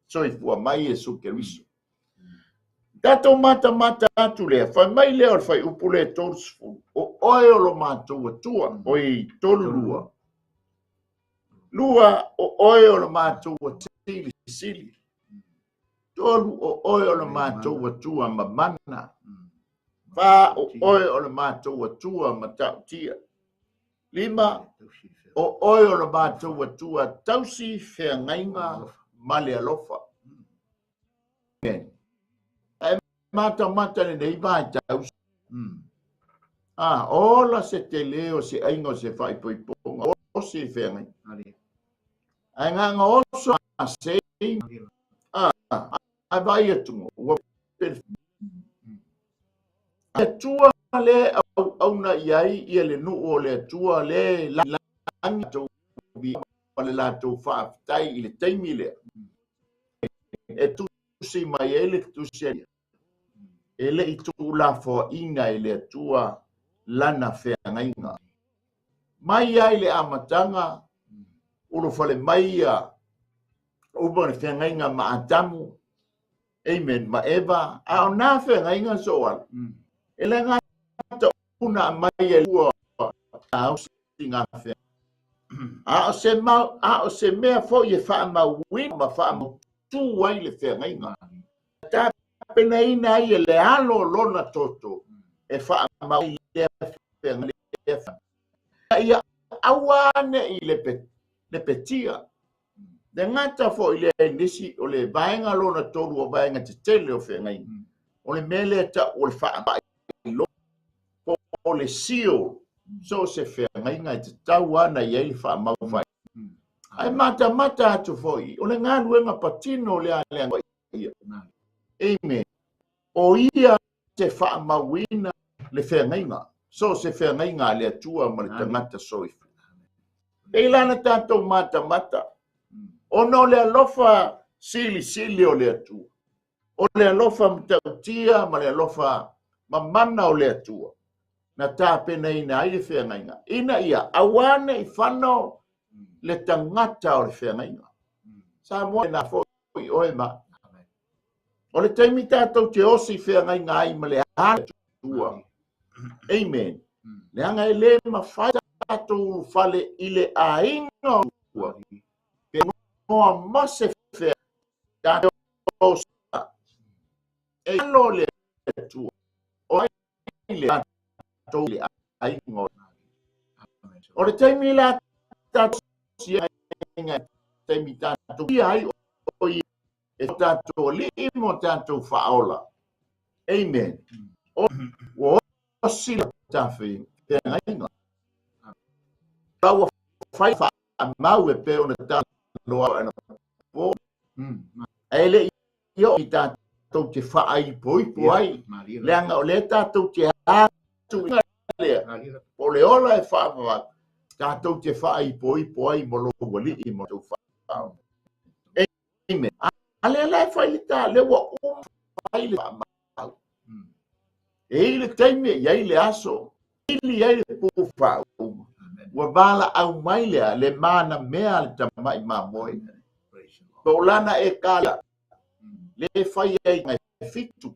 soifua mai Iesu Keriso. Tatou matamata atu lea, fai mai lea o le fuaiupu lea 30, o oe o lo matou Atua, oi 32. Lua, o oe o lo matou Atua silisili. Tolu, o oe o lo matou Atua mamana. Fa, o oe o lo matou Atua matautia. Lima, o oe o lo matou Atua tausi feagaiga ma le alofa. Ae matamata lenei vaitau. Ola se tele o se aiga o se faaipoipoga o se feagaiga. Ae gaga oso a sei. Ae vaai atu ua Atua le auauna i ai ia le nuu o le Atua le lagi ma le latou faafetai i le taimi lea. E tusi mai ai le tusi e le i tuulafoaina e le Atua lana feagaiga. Mai ai le amataga, ulufale mai ia uma le feagaiga ma Atamu, amen, ma Eva, a o nā feagaiga so ala. E le gata una mai e lua ausi ngā feagaiga. A o se mau, a o se mea foi e faamauina ma faamautu ai le feagaiga. Tapenaina ai e le alo lona toto e faamau ai lea feagaiga. Ia aua ne i le petia. Le gata foi lea i nisi o le vaega lona tolu o vaega tetele o feagaiga. O le mea lea tau o le faailoa po o le seal, so se feagaiga e tatau ana i ai le faamau fai. Ae matamata atu foi, o le galuega patino lea a le Atua. Amen. O ia te faamauina le feagaiga, so se feagaiga a le Atua ma le tagata soifua. E lana tatou matamata, ona o le alofa silisili o le Atua, o le alofa matautia ma le alofa mamana o le Atua, na tapenaina ai le feagaiga, ina ia aua ne i fano le tagata o le feagaiga. Samoa na foi oe ma. O le taimi tatou te osi feagaiga ai ma le Atua. Amen. Leaga e le mafai tatou ulufale i le aiga o Atua. Pe noa ma se fea tatou e alo le Atua. O ai le tatou le aiga o O le taimi la tatou si aiga taimi tatou ia ai o ia e tatou alii mo tatou faaola. Amen. O ua osi le tafe feagaiga. La ua fai faamau e pe ona talanoa ana po. Ae le i oo i tatou te faaipoipo ai. Leaga o lea tatou te atu lea. Po o le ola e faavavau, tatou te faaipoipo ai mo lou alii mo tou faaola. Amen. A lea la e fai le ta, lea ua uma fai le faamau. E i le taimi e i ai le aso, ili ai le pu faauma. Ua valaau mai lea le mana mea le tamai mamoe. Po o lana e kala, le fai ai ngai fitu.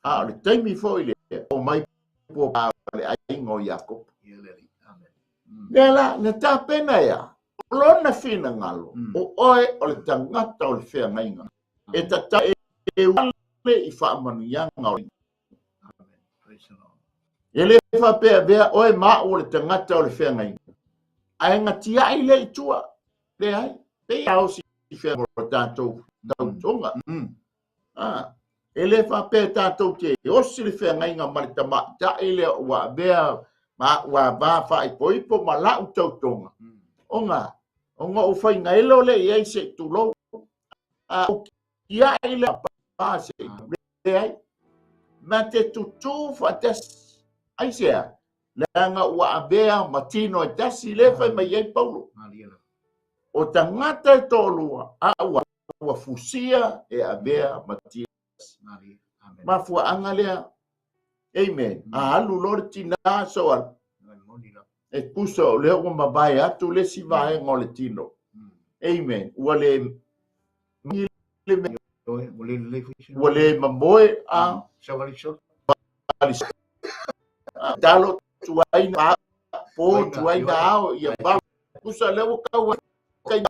A o le taimi foi lea, o mai po pa le aiga o Iakopo. Lea la, na tapena ea, o lona finagalo, o oe o le tagata o le feagaiga. E tata e uale i faamanuiaga o E le faapea vea oe ma au o le tagata o le feagaiga. Ae gatiai le i tua. Leai, pei a osi feagaiga o tatou tautoga. E le faapea tatou te osi le feagaiga ma le tamaitai lea ua avea ma ua va faaipoipo ma lau tautoga. Ona, ona ou faigaelo le i ai se i tulou. A o tiai le pa se i tulou. Leai. Ma te tutū faatasi. Aisea? Leaga ua avea ma tino e tasi lea fai mai ai Paulo. O tagata e toalua, a ua fusia e avea ma tino tasi. Mafuaaga lea. Amen. A alu loa le tinā so alu. E tusa o lea ua mavae atu le isi vaega o le tino. Amen. Ua le ua le mamoe a talo tuaina po tuaina ao ia va tusa lea ua tau ai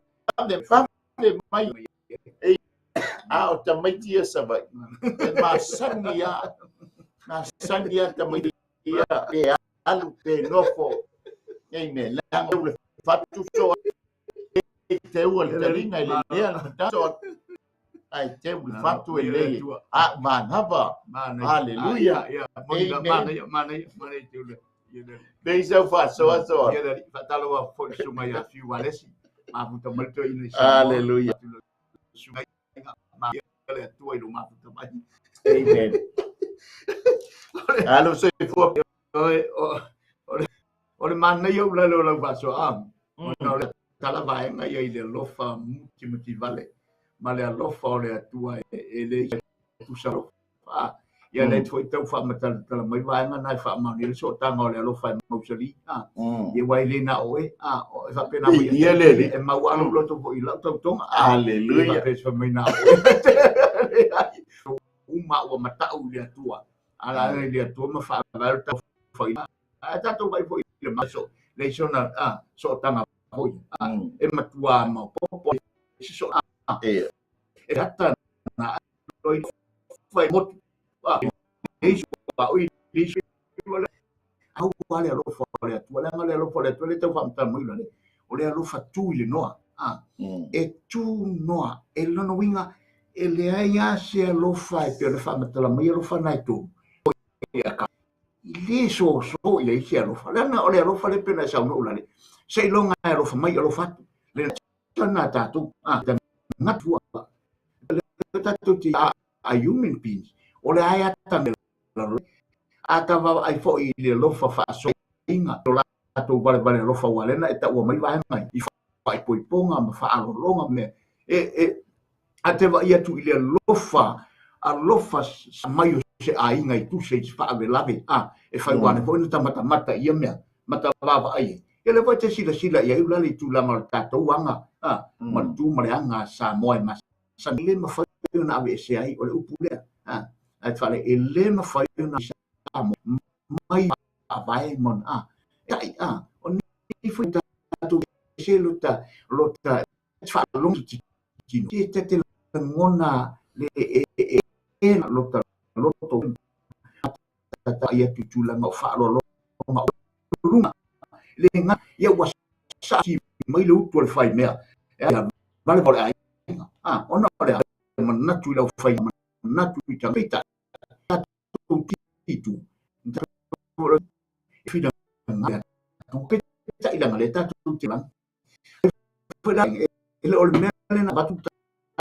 vave mai a o tamaiti ia Savaii e masani a masani a tamaiti ia pe alu pe nofo. Amen. Leaga le fatu so te ua le taliga i le lea le matato ai te ua fatu e le a manava. Hallelujah. Amen. Bei sau faasoa soa. Faatalofa foi susuga ia Fiu Valesi, mafuta mai toeaina i Hallelujah. Susuga ma le Atua i lo mafuta mai. Amen. Alo soifua. O le manaia ulale o lau faasoa, ona o le tala vaega ia i le alofa mutimutivale ma le alofa o le Atua e le tusa alofa. Ia le foi tau faamatalatala mai vaega na e faamaonia le sootaga o le alofa e mausali. Ia ua e le na oe, e faapena foi Ia le e mau alo loto foi i lau tautoga. Hallelujah. Faapea se mai na oe. Uma ua matau i le Atua. Ala i le Atua ma faavae o tau foi. A tatou vai foi le maso le sona a sootaga foi e matua maopoopo se so a e ata na loi fai motu a e isu a oi le isu au le alofa o le Atua, leaga le alofa o le Atua le tau faamatala mai le o le alofa tu i le noa a e tu noa e lona uiga e leai lava se alofa e pei ona faamatala mai alofa na e tolu ia ka i le soso i ai se alofa leaga o le alofa le pei ona e saunoa ulale seiloga e alofa mai alofa atu le na tatou a tagata le tatou te a human beings o le ae ata a ta vaavaai foi i le alofa faasoaina o latou valevale alofa ua lena e taua mai vaega i faaipoipoga ma faaaloaloga mea e a te vaai atu i le alofa alofa mai o se aiga i tusa i se faalavelave a e fai ua foi na tamatamata ia mea matavaavaai ai ia le foi te silasila i ai ulale i tulaga o le tatou aga a ma le tu ma le aga a Samoa e masani le mafai ona aveesea ai o le upu lea a ae faale e le mafai ona Samoa mai faavae ma a tai a o ni foi tatou se lota lota faalogo tino te te lagona le e lota loto tata ia tu tulaga o faaaloaloga o luga le ga ia ua sa mai le utu o le fai mea e vale vale aiga a ona o le manatu i lau fai manatu i ta tatou titu fina peitai laga le tatou te lagi e le o le mea lena avatu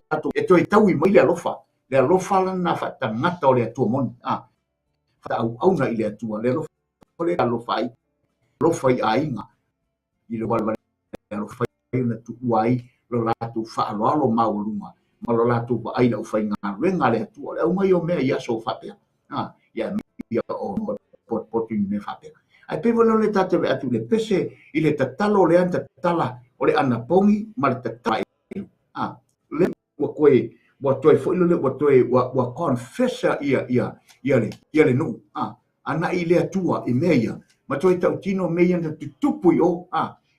tatou e toe taui mai le alofa lana faatagata o le Atua moni a faatauauna i le Atua le alofa le alofa ai alofa i aiga i le valevale alofa ona tuua ai lo latou faaaloalo maualuga ma lo latou vaai i le aufaigaluega a le Atua. O le auga ia o mea i aso faapea. Ia ia o potopoto i mea faapea. Ae pei foi la o le tatou vaai atu i le pese i le tatalo lea na tatala o le anapogi ma le tatala le ua toe foi lele ua toe ua confessa ia ia ia le ia le nuu ana i le Atua i mea ia ma toe tautino mea ia na tutupu i o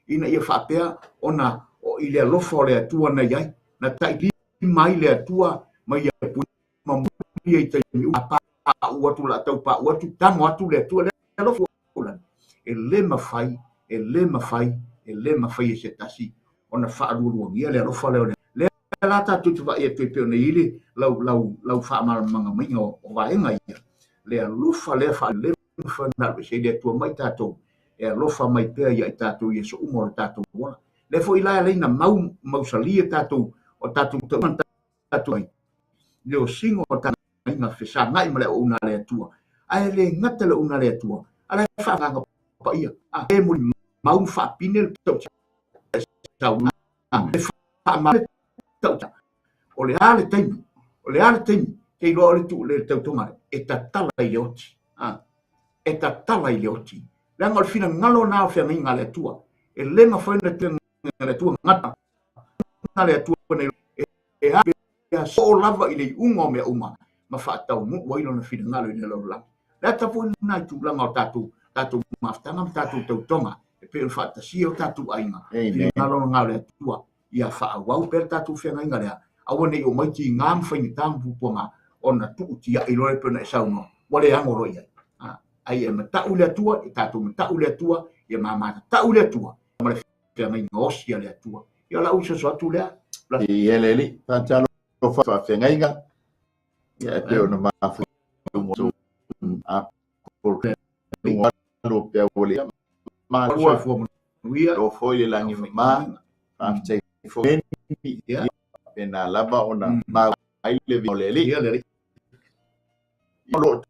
ina ia faapea ona o i le alofa o le Atua na i ai na tailima ai le Atua ma ia ma muli ai taimi uma paau atu la tau paau atu tago atu le Atua le alofa e le mafai e le mafai e le mafai e se tasi ona faalualuagia le alofa lea o le lea la tatou te vaai atu ai pei ona i ai le lau lau lau faamalamalamaga maiga o vaega ia le alofa lea faale mafai ona alu ese ai le Atua mai tatou e alofa mai pea ia i tatou i aso uma o le tatou ola lea foi la e alai na mau mausalia tatou o tatou tauga tatou ai le osiga o tatou feagaiga fesagai ma le auauna a le Atua. Ae le gata le auauna a le Atua, a o la e faaagaga paia. A e molimau ma faapine le tautia e faamama le tautia. O le a le taimi, o le a le taimi, te iloa o le tu le tautoga e tatala i le oti. A, e tatala i le oti. Leaga o le finagalo na o feagaiga a le Atua. E le mafai ona le Atua gata le Atua nei e a pea soo lava i le iuga o mea uma ma faataunuu ai lona finagalo i le lalolagi. Le ata foi lena i tulaga o tatou tatou mafutaga ma tatou tautoga e pei ona faatasia o tatou aiga. Finagalo lena o le Atua ia faaauau pea le tatou feagaiga lea, aua ne i omai tiga ma faigata ma puapuaga ona tuu tiai loa e pei ona e saunoa, ua le ano loa i ai. Ai e matau le Atua, e tatou matau le Atua, ia mamatatau le Atua ma le feagaiga osi a le Atua. Ia o lau soso atu lea. Ia le alii, faatalofa faafeagaiga, ia e pei ona mafua a polo pea ua le malua o foi le lagi ma faafetai foi ia pena lava ona mau ai le o le alii. Ia le alii. O lo o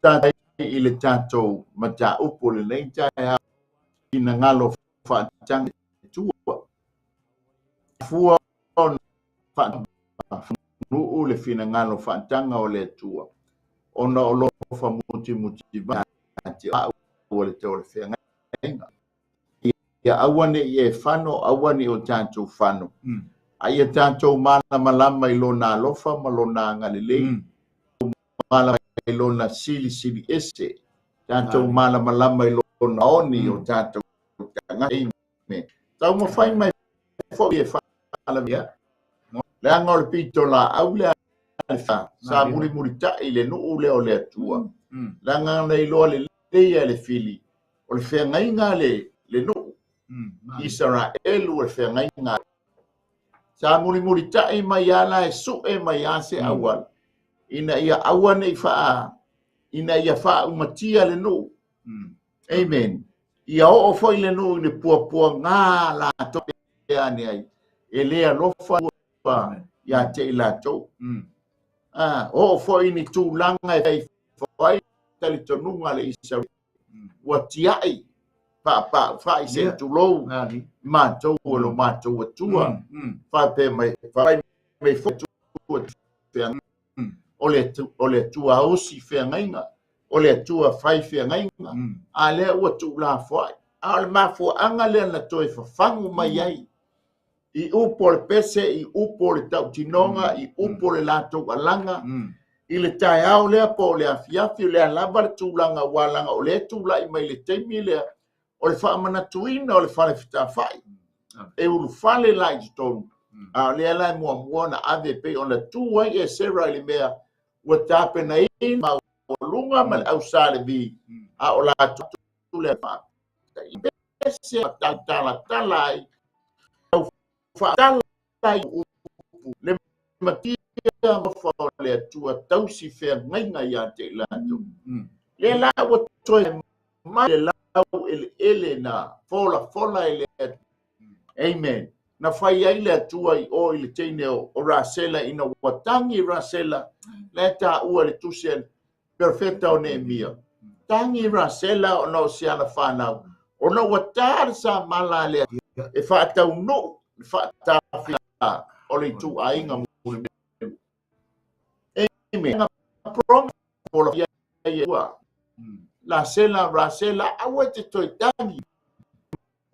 tatai i le tatou mataupu o lenei taeao finagalo faataga tua. Fua ona faanuu le finagalo faataga o le Atua, ona o lo famutimuti te au o le tau o le feagaiga. Ia aua ne i e fano, aua ne i o tatou fano. A ia tatou malamalama i lona alofa ma lona agalelei. Malama i lona silisili ese. Tatou malamalama i lona oni o tatou tagata. Amen. Taumafai mai foi e faalavia. Leaga o le pito laau lea sa mulimulitai le nuu lea o le Atua. Leaga na iloa lelei e le fili o le feagaiga le nuu. Isaraelu o le feagaiga. Sa mulimulitai mai ala e sue mai a se auala ina ia aua nei faa ina ia faaumatia le nuu. Amen. Ia oo foi le nuu i le puapuaga latou e ane ai. E le alofa ia te i latou. Oo foi ni tulaga e fai talitonuga le Isaraelu. Ua tiai fai se tulou matou o lo matou Atua. Faapea mai fai mai foi o le Atua osi feagaiga, o le Atua fai feagaiga, a lea ua tuulafoai. A o le mafuaaga lea na toe fafagu mai ai i upu o le pese, i upu o le tautinoga, i upu o le latou alaga, i le taeao lea po o le afiafi, o lea lava le tulaga ua alaga o lea tulai mai le taimi lea, o le faamanatuina o le fale fetafai, e ulufale la i totonu, a o lea la e muamua ona ave pei ona tu ai Esera i le mea ua tapenaina maualuga ma le au Sa Levi, a o latou lea pese talatala ai au faatala ai upu le matia ma o le Atua tausi feagaiga ia te i latou. Le la ua toe mai le lau eleele na folafola e le Atua. Amen. Na fai ai le Atua i o i le teine o Rasela ina ua tangi Rasela le taua le tusi a perfeta o Neemia. Tangi Rasela ona o se ala whanau. Ona ua tā le sa mala le e whaataunuu le whaatawhia o le itu aiga muli. Amen. Promise ia Rasela, Rasela, aua te toe tangi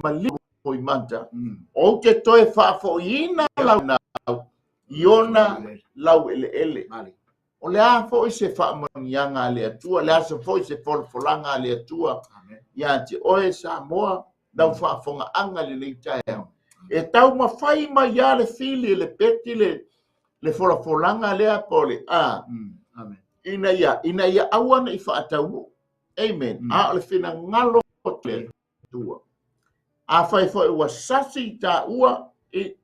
maliu i mata. O te toe whaafoina lau nau i ona lau eleele. O le a foi se faamanuiaga a le Atua, le a se foi se folafolanga a le Atua ia te oe Samoa, lau faafogaaga lenei taeao. E taumafai mai ia le fili le peti le folafolaga lea po o le a. Ina ia aua ne i faataunuu. Amen. A o le finagalo o le Atua. A fai foi ua sasi i taua,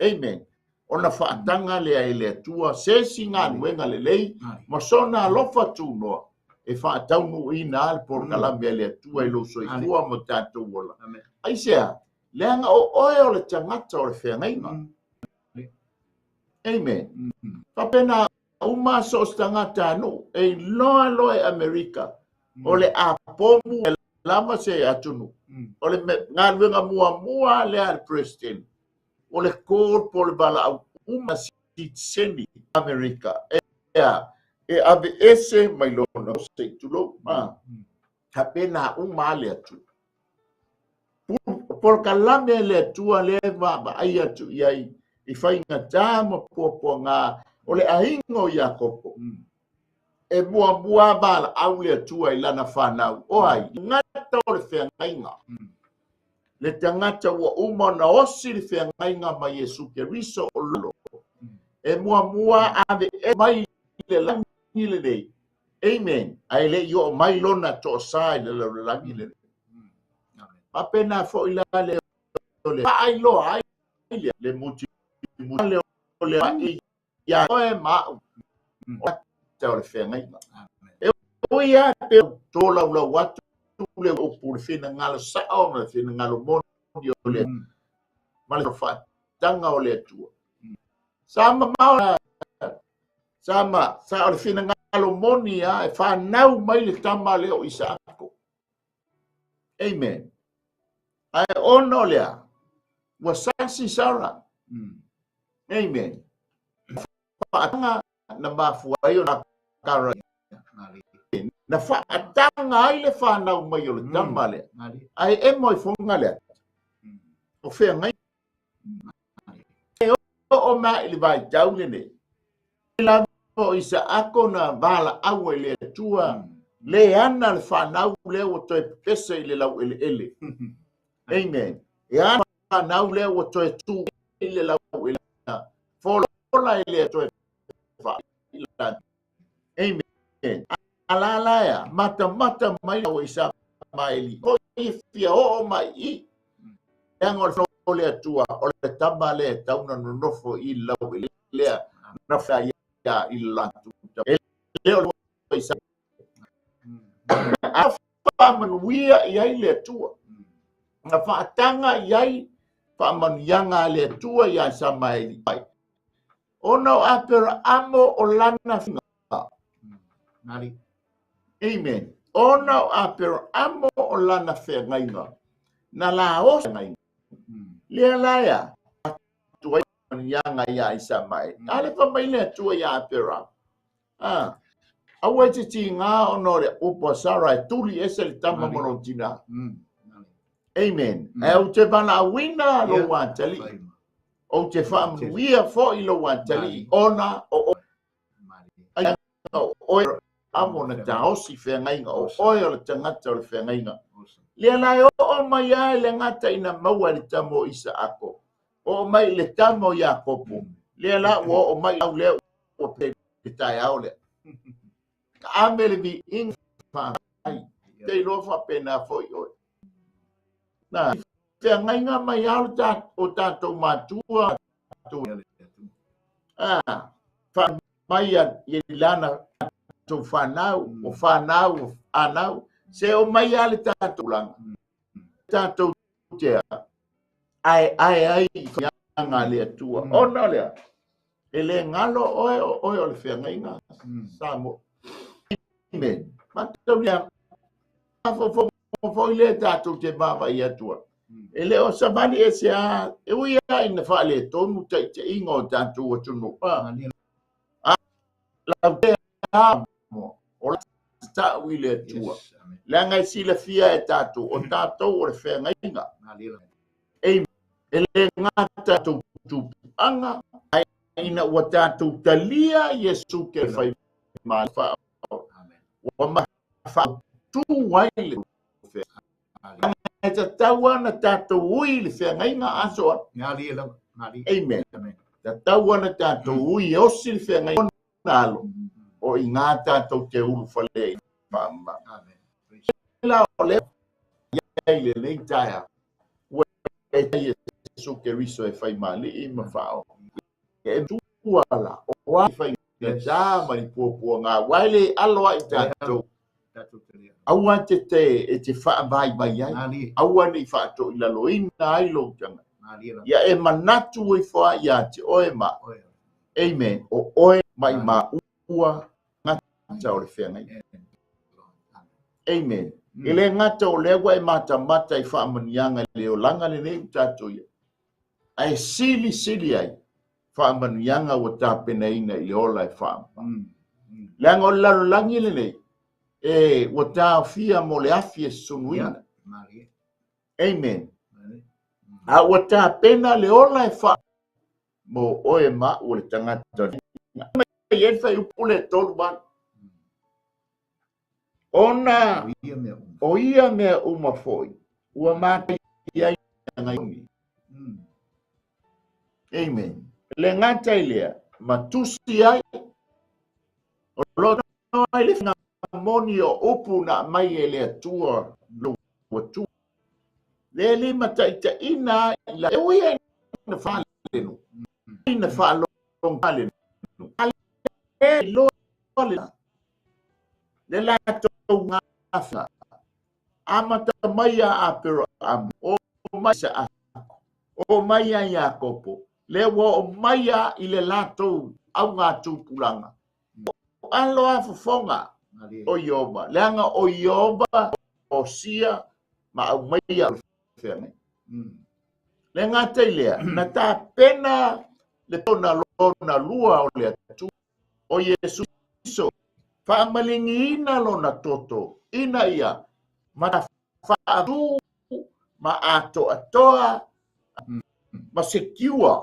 amen. Ona faataga lea e le Atua se isi galuega lelei ma sona alofa tunoa e faataunuuina le polokalame a le Atua i lou soifua ma tatou ola. Aisea, leaga o oe o le tagata o le feagaiga. Amen. Faapena Uma so o se tagatanuu e iloa loa e Amerika o le apomu e lava se atunuu. O le galuega muamua lea a le President, o le call po o le valaau uma sitiseni Amerika e aveese mai lona se i tulou. Faapena uma lava le atunuu. Polokalame a le Atua lea e vaavaai atu i ai i faigata ma puapuaga o le aiga o Iakopo. E muamua valaau le Atua i lana fanau. O ai? Tagata o le feagaiga. Le tagata ua uma ona osi le feagaiga ma Iesu Keriso o lalo. E muamua ave e mai le lagi lenei. Amen. Ae le i oo mai lona toasa i le lalolagi lenei. Faapena foi la le o le faailoa ai le muti le o le ia oe ma au o le feagaiga. E ui lava pe tolaulau atu le upu le finagalo sao ma le finagalo moni o le ma le faataga o le Atua. Sa mamao sa ma sa o le finagalo moni a e whanau mai le tama lea o Isaako. Amen. Ae ona o lea, ua sasi Sara. Amen. Faataga na mafua ai ona Kara. Na faataga ai le whanau mai o le tama lea. Ae emo i fonga lea. O feagai. E oo mai i le vaitau lenei. Lava o Isaako na valaau ai le Atua, le ana le fanau lea ua toe pepese i le laueleele. Amen. E ana fanau lea ua toe tu i le laueleele. Fola i le toe fa. Amen. Alala ea, matamata mai o Isamaeli. O i fia oo mai i. Leaga o le Atua, o le tama lea e tau na nonofo i laueleele lea na whai ia i le latu. E le o le isa. A whaamanuia i ai le Atua. Na whaatanga i ai whaamanuianga a le Atua ia Isamaeli. Ona o Aperaamo o lana finga. Amen. Ona o Aperaamo o lana feagaiga. Na la o feagaiga. Lea la ea. Atu ai manuiaga ia Isamaeli. A le fa mai le Atua ia Aperamo. Aua e te tiga ona o le upu a Sara e tuli ese le tama ma lona tina. Amen. Ae ou te valaauina lou atalii. Ou te faamanuia foi lou atalii ona o oe amo na taosi feagaiga o oe o le tagata o le feagaiga. Lea la e oo mai ai le gata ina maua i le tama o Isaako. Oo mai i le tama o Iakopo. Lea la ua oo mai au lea ua pe le taeao lea. Ame le viiga faafetai. Te iloa faapena foi oe. Na feagaiga mai ao o tatou matua. Fa mai i lana tatou whanau, o whanau, o anau, se o mai a le tatou langa. Tatou tea, ae ae ai i whaianga le Atua. Ona lea, e le ngalo oe o oe o le feagaiga, Samoa. Amen. Matau lea, foi le tatou te vaavaai Atua. E le o savali e se a, e ui a ina faaletonu taitaiga o tatou atunuu. Lau te a o la tau i le Atua. Leaga e silafia e tatou, o tatou o le feagaiga. Amen. E le gata tatou tupuaga, ae ina ua tatou talia Iesu ke whai ma wha. Ua ma whaatu ai le feagaiga. E tatau ana tatou ui le feagaiga aso a. Amen. Tatau ana tatou ui e osi le feagaiga na alo. O i ngā tatou te ulu whale i whaama. La o le iai le nei taea. Ua e Iesu Keriso e whai maali'i ma whao. E tua la o a whai ngā ma ni puapua ngā waele alo ai tatou. Aua te te e te whaavai mai ai. Aua ni whaato i lalo ina ai lou tanga. Ia e manatu i wha ia te oe ma. Amen. O oe mai ma Ua gata o le feagaiga. Amen. E le gata o lea ua e matamata i faamanuiaga i le olaga lenei ua tatou i ai, ae silisili ai faamanuiaga ua tapenaina i le ola e faamama. Leaga o le lalolagi lenei, e ua taofia mo le afi e sunuina. Amen. A ua tapena le ola e fa mo oe ma au o le tagata. Mai ai le fuaiupu lea e 38. Ona o ia mea uma foi ua matou i ai nai. Amen. Le gata i lea, ma tusi ai, o lo o ai le moni o upu na aumai e le Atua lo Atua. Le lima taitaina ai la e ui ai na faalenu. Na faalonga le le loa le le latou gafa amata mai ia Aperaamo, o mai Isaako, o mai ia Iakopo, le ua oo mai ia i le latou augatupulaga. O alo a fofoga o Ieova, leaga o Ieova o sia ma aumaia o le feagaiga. Le gata i lea, na tapena le pona lona lua o le Atua, o Iesu Keriso, faamaligiina lona toto ina ia faatu ma atoatoa ma secure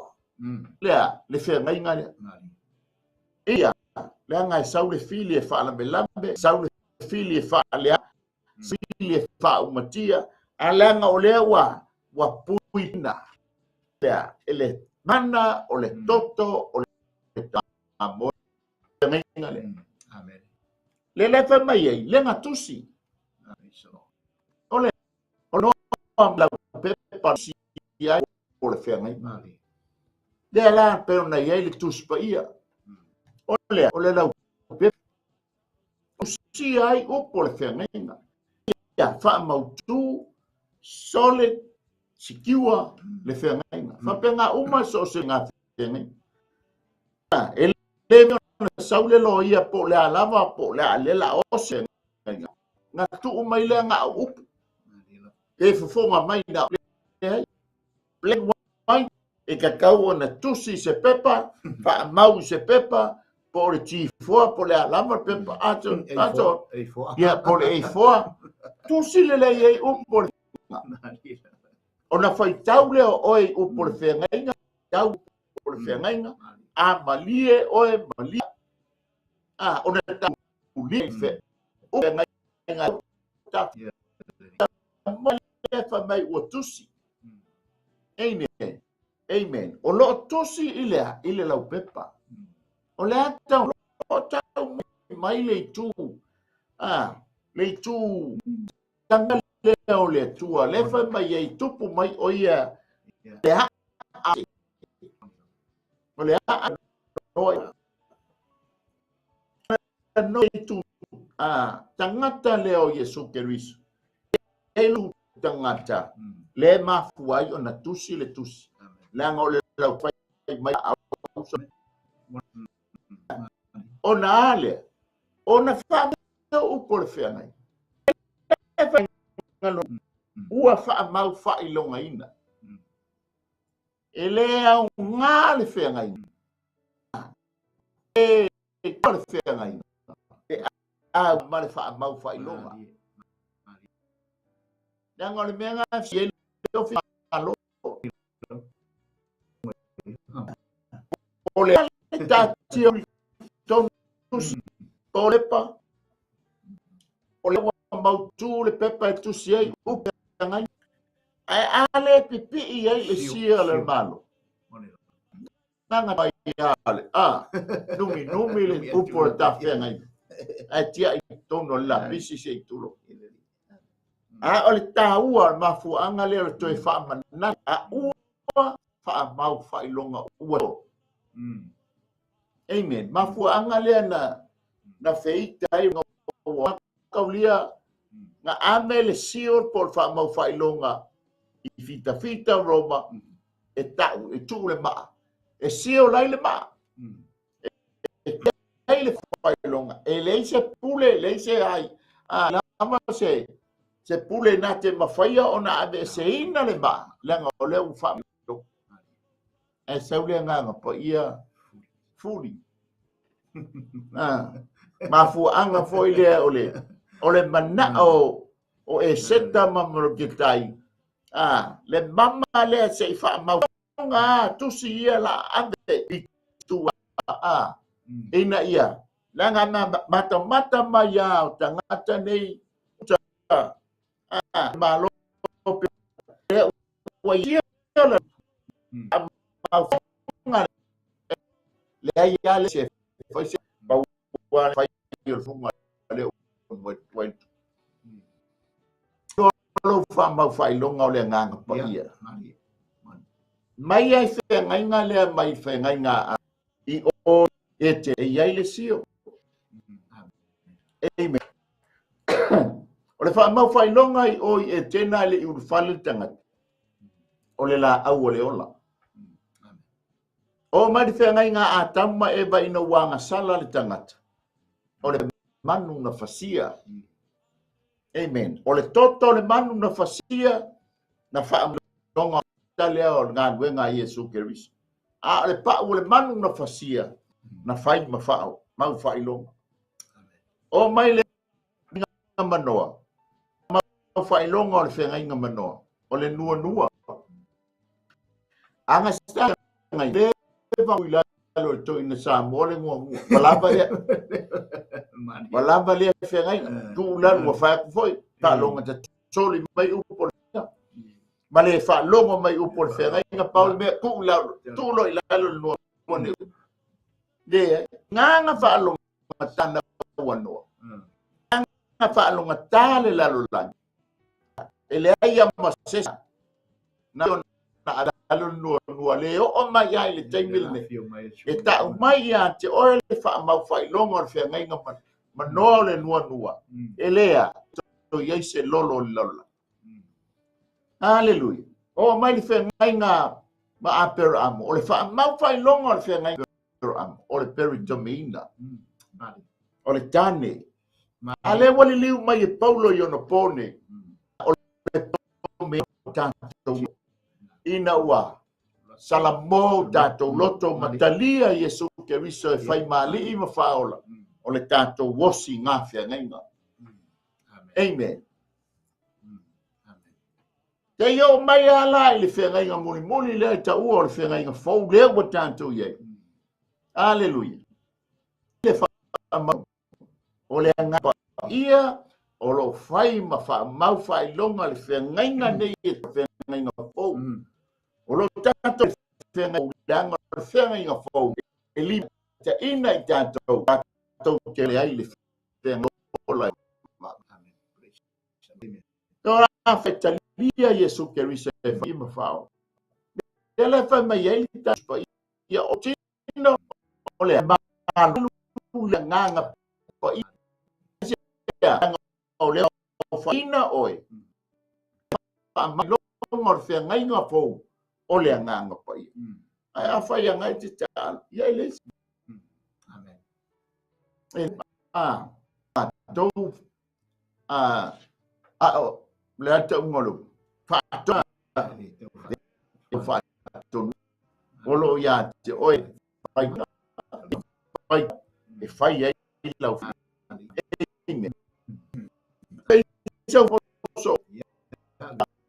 lea le feagaiga lea. Ia, leaga e sau le fili e faalamelame, sau le fili e faalea, fili e faaumatia, a leaga o lea ua ua puina lea e le mana o le toto o le tama feagaiga lea. Amen. Le le fai mai ai, le na tusi. O le o no lau pepa si ai o le feagaiga. Lea la pe ona i ai le tusi paia. O le o le lau pepa tusi ai upu o le feagaiga. Ia faamautu, solid, secure le feagaiga. Faapena uma so o se ga feagaiga. E le mea ona sau le loia po o le a lava po o le a le la ose na tuu mai lea na au upu pe fofoga mai na leai. Black white e tatau ona tusi i se pepa, faamau i se pepa, po o le G4, po o le a lava le pepa, ato, ato, ia, po o le A4, tusi lelei ai upu o le ona faitau lea o oe i upu o le feagaiga, tau o le feagaiga, a malie oe, malie, a, ona tau li fe, feagaiga, ta, le fai mai ua tusi. Amen. Amen. O loo tusi i le, i le laupepa. O le a tau, o tau mai le itu, a, le itu tanga lea o le Atua, le fai mai ai tupu mai o ia le a, o le a no no itu a tangata lea o Iesu Keriso. E lu tangata le mafua ai ona tusi le tusi. Leaga o le lau fai mai auso. Ona a lea, ona faamau upu o le feagaiga. Ua faamau faailogaina. E le aoga le feagaiga. E le feagaiga. E a ma le faamau faailoga. Leaga o le mea na e le ofi malo. O le tatia tonu o le pa. O le ua mautu le pepa e tusi ai upe ngai. Ae a le pipii ai le sia le malo. Nanga mai a le a numi numi le upu o le tafeagai. Ae tia i tonu o le lapisi se i tulo. A o le tāua o le mafuaaga lea o le toe faamanatu a ua faamau faailoga ua. Amen. Mafuaaga lea na na feita ai ua kaulia na ame le seal po o le faamau faailoga i fitafita o Roma e tau e tuu le maa. E seal ai le maa. E ai le faailoga e leai se pule, leai se ai lava se pule na te mafaia ona aveeseina le vaa, leaga o lea ua faamailoga. Ae sau le Agaga Paia fuli. Mafuaaga foi lea o le manao o Eseta ma Moroketai, le mama lea se i faamau tusi ia la ave i tua, ina ia leaga matamata mai a o tagata nei malo lea ua ia le mauga leai a le se fai se pau fai o le fuga le ua lou faamau faailoga o le Agaga Paia. Mai ai feagaiga lea mai feagaiga i o e te e iai le sio. Amen. O le faamau faailoga i o i Etena e le i ulufale le tagata, o le laau o le ola. O mai le feagaiga a Atamu ma Eva ina ua agasala le tagata, o le manu na fasia. Amen. O le toto o le manu na fasia, na faamaloga lea o le galuega a Iesu Keriso. A o le pau o le manu na fasia, na fai ma fao, mau faailoga. O mai le manoa, mau faailoga o le feagaiga manoa, o le nuanua. Aga sa ngai le va i lalo le toina Samoa le nguangua. Ua lava lea. Ua lava lea feagaiga. Tuu lalo ua fai atu foi. Faaloga ta soli mai upu o le ma le faalogo mai upu o le feagaiga pau le mea tuu lalo, tuu loa i lalo le nuanua nei. Le agaga faalogatana ua noa. Agaga faalogata le lalolagi. E leai a ma se na alo nuanua le oo mai ai le taimi lenei. E tau mai ia te oe le faamau faailoga o le feagaiga manoa o le nuanua. E lea to i ai se lolo o le lalolagi. Haleluia. Oo mai le feagaiga ma Aperamo. O le faamau faailoga o le feagaiga Aperamo, o le peritomeina. O le tane. A lea ua liliu mai e Paulo i ona po nei. O le tatou ina ua salamo tatou loto ma talia Iesu Keriso e fai mali'i ma faaola, o le tatou osi ngā feagaiga. Amen. Te i oo mai a la i le feagaiga mulimuli lea i taua o le feagaiga fou lea ua tatou i ai. Aleluia. Le faamau o le Agaga Paia o lo o fai ma faamau faailoga le feagaiga nei e feagaiga fou. O lo tatou feagaiga leaga o le feagaiga fou e limataina i tatou, tatou te leai le feagaiga ola. Ora fetalia Iesu Keriso e fai ma fao. Le le fai mai ai le tatou paia o tino o le malu le agaga paia o le faina oe faamailoga o le feagaiga fou o le Agaga Paia. Ae afai agai te taalo, ia e le isi. Amen. E a tou a a o le ata unga o le faatoa faatonu o lo o ia te oe fai fai e fai ai lau Amen. So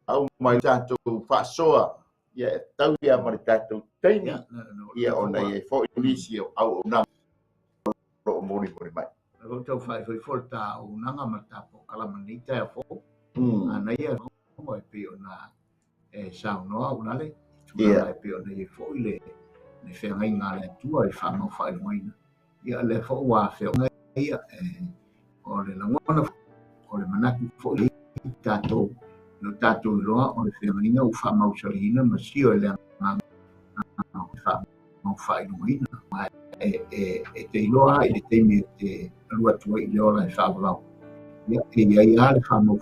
au mai tatou faasoa ia e tau ia ma le tatou taimi ia ona i ai foi nisi o auaunaga o lo o molimoli mai. O lo tau whai foi fo ta auaunaga ma ta polokalame nei taeao fou. Ana ia e pei ona e saunoa ulale, i tulaga e pei ona i ai foi le feagaiga a le Atua i faamau faailogaina. Ia lea foi ua afea ia o le lagona o le manatu foi i tatou, i o tatou iloa o le feagaiga ua faamausaliina ma sio e le agaga faamau faailogaina. Ma e te iloa i le taimi e te alu atu ai i le ola e faavavau, ia e i ai lava le faamau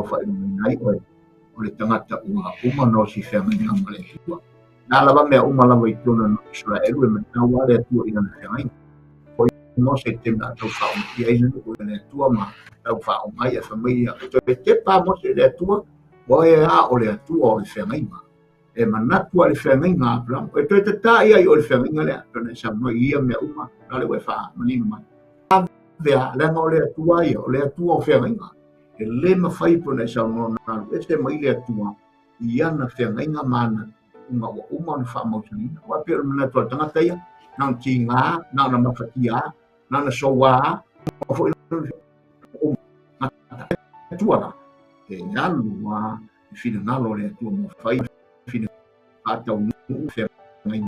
faailogaina ai oe o le tagata ua uma ona osi feagaiga ma le Atua. Na lava mea uma lava i totonu o Iseraelu e matau lava le Atua i lana feagaiga. Mose i te mea tau whaomatia ai le nuu i le Atua ma tau whaomai e whamai ia. Toe tepa Mose i le Atua, ua e a o le Atua o le feagaiga. E manatu a le feagaiga a Aperamo. E toe tatā ia i o le feagaiga lea, tona e saunoa i ia mea uma, la le ua e faamanino mai. Avea, leaga o le Atua ia, o le Atua o feagaiga. E le mafai pona e saunoa na alu ese mai le Atua i ana feagaiga ma ana tuuga ua uma ona faamausaliina. Aua e pei o le manatu a le tagata ia, na ona tiga, na ona mafatia, na ona soua, foi Atua la, e alu a le finagalo o le Atua mo fai finagalo faataunuu feagaiga mai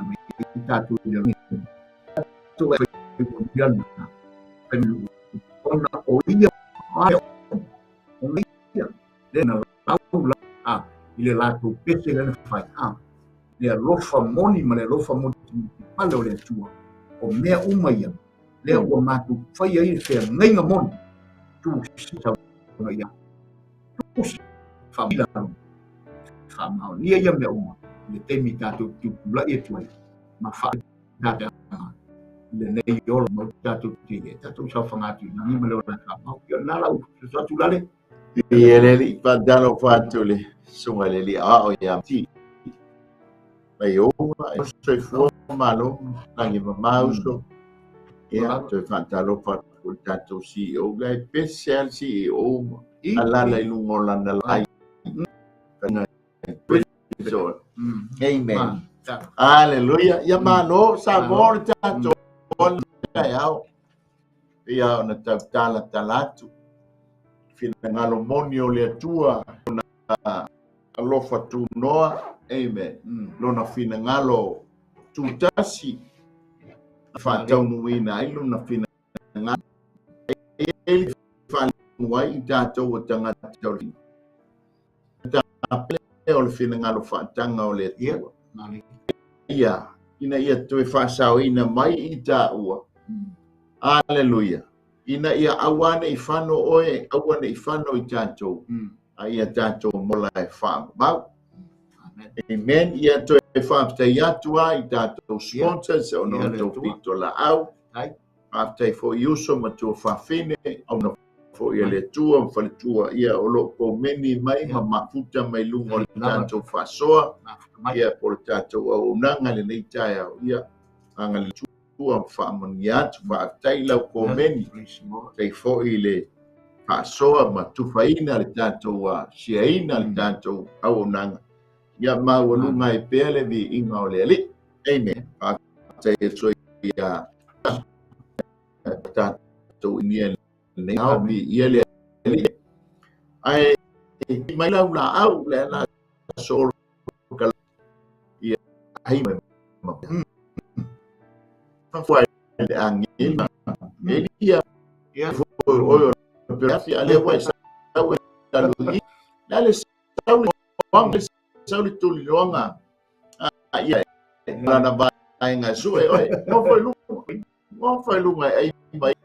tatou i le tatou e fai ona o ia o ia le na lau la i le latou pese lea na fai a le alofa moni ma le alofa motimotipale o le Atua o mea uma ia lea ua matou fai ai le feagaiga moni tusi saunoa ia tusi faamilalo faamaonia ia mea uma i le taimi tatou tutulai atu ai ma faataga i lenei ola mau tatou te tatou saofaga atu i lagi ma le ola faamau. Ia na lau atu lale. Ia le alii faatalofa atu le susuga i le alii aoao ia Ti. Mai ouga e soifua malo lagi mamā uso. Ia toe faatalofa atu i le tatou CEO la e pese lava le CEO alala i luga o lana lai. Amen. Hallelujah. Ia malo Samoa le tatou taeao. Ia ona tautalatala atu finagalo moni o le Atua lona alofa tunoa. Amen. Lona finagalo tutasi faataunuuina ai lona finagalo e faalimu ai i tatou o tagata o le o le finagalo faataga o le Atua. Ia, ina ia toe faasaoina mai i taua. Aleluia. Ina ia aua ne i fano oe, aua ne i fano i tatou, a ia tatou mola e faamau. Amen. Ia toe faafetai atu a i tatou sponsors ona o tou pito laau. Faafetai foi i uso ma tua fafine, auna foi e le Atua ma faletua, ia o loo komeni mai ma mafuta mai luga o le tatou faasoa, ia po o le tatou auaunaga i lenei taeao. Ia aga le Atua ma faamanuia atu. Faafetai i lau komeni, faafetai foi i le faasoa ma tufaina le tatou siaina le tatou auaunaga. Ia maualuga ai pea le viiga o le Alii. Amen. Faafetai atu ia tatou inia lenei ao viia le Alii. Ae mai lau laau le ala solo ka ia ai mai ma fa le angela Elia ia fo o pe afi ale wa sa wa lu i la le sau le wanga sau le tuli loanga a ia la na vaenga sue oe no foi lunga no foi lunga ai mai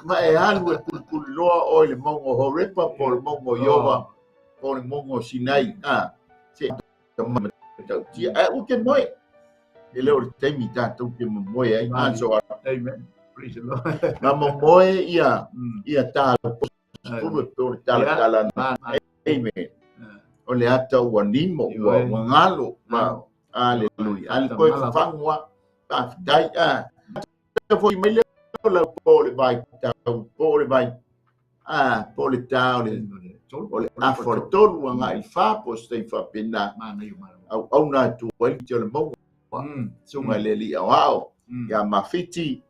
ma e alu e pulupulu loa oe le maunga o Horepa po o le maunga o Iova po o le maunga o Sinai a se tautia ae ua ke moe e le o le taimi tatou ke momoe ai. So Amen. Praise the Lord. Na momoe ia ia tala pulu e pe o le talatala. Amen. O le ata ua nimo ua galo ma aleluia. Ale koe fangua faafetai a foi mai le lau po o le vai tau po o le vai a po o le tā o le afa o le 3 agai i le 4 po o se taimi faapena auauna atu ai te o le maunga susuga i le alii aoao ia Mafiti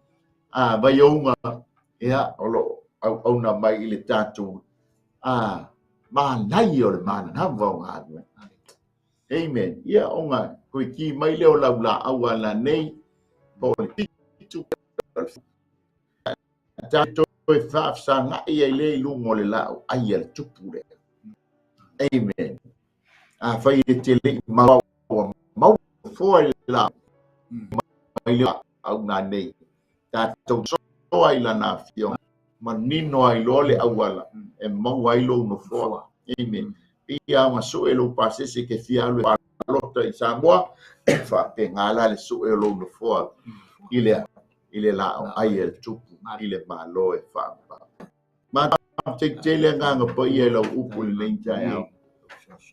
a Vaiouga ia o loo auauna mai i le tatou a manai o le manava o galuega. Amen. Ia ona koe ki mai lea o lau laau ala nei po o le 7 tatou e faafesagai ai lea i luga o le laau ai a le tupu lea. Amen. A fai e te le i mau mau foa i le laau mai le au nā nei. Tatou soa i lana afioga manino ai loa le auala e maua ai lou nofoa. Amen. Ia ona sue lou pasese ke fia alu e palota i Samoa, e faapena la le sue o lou nofoa i le I le laau ai a le tupu i le Malo e faamama. Matetele agaga paia i lau upu i lenei taeao.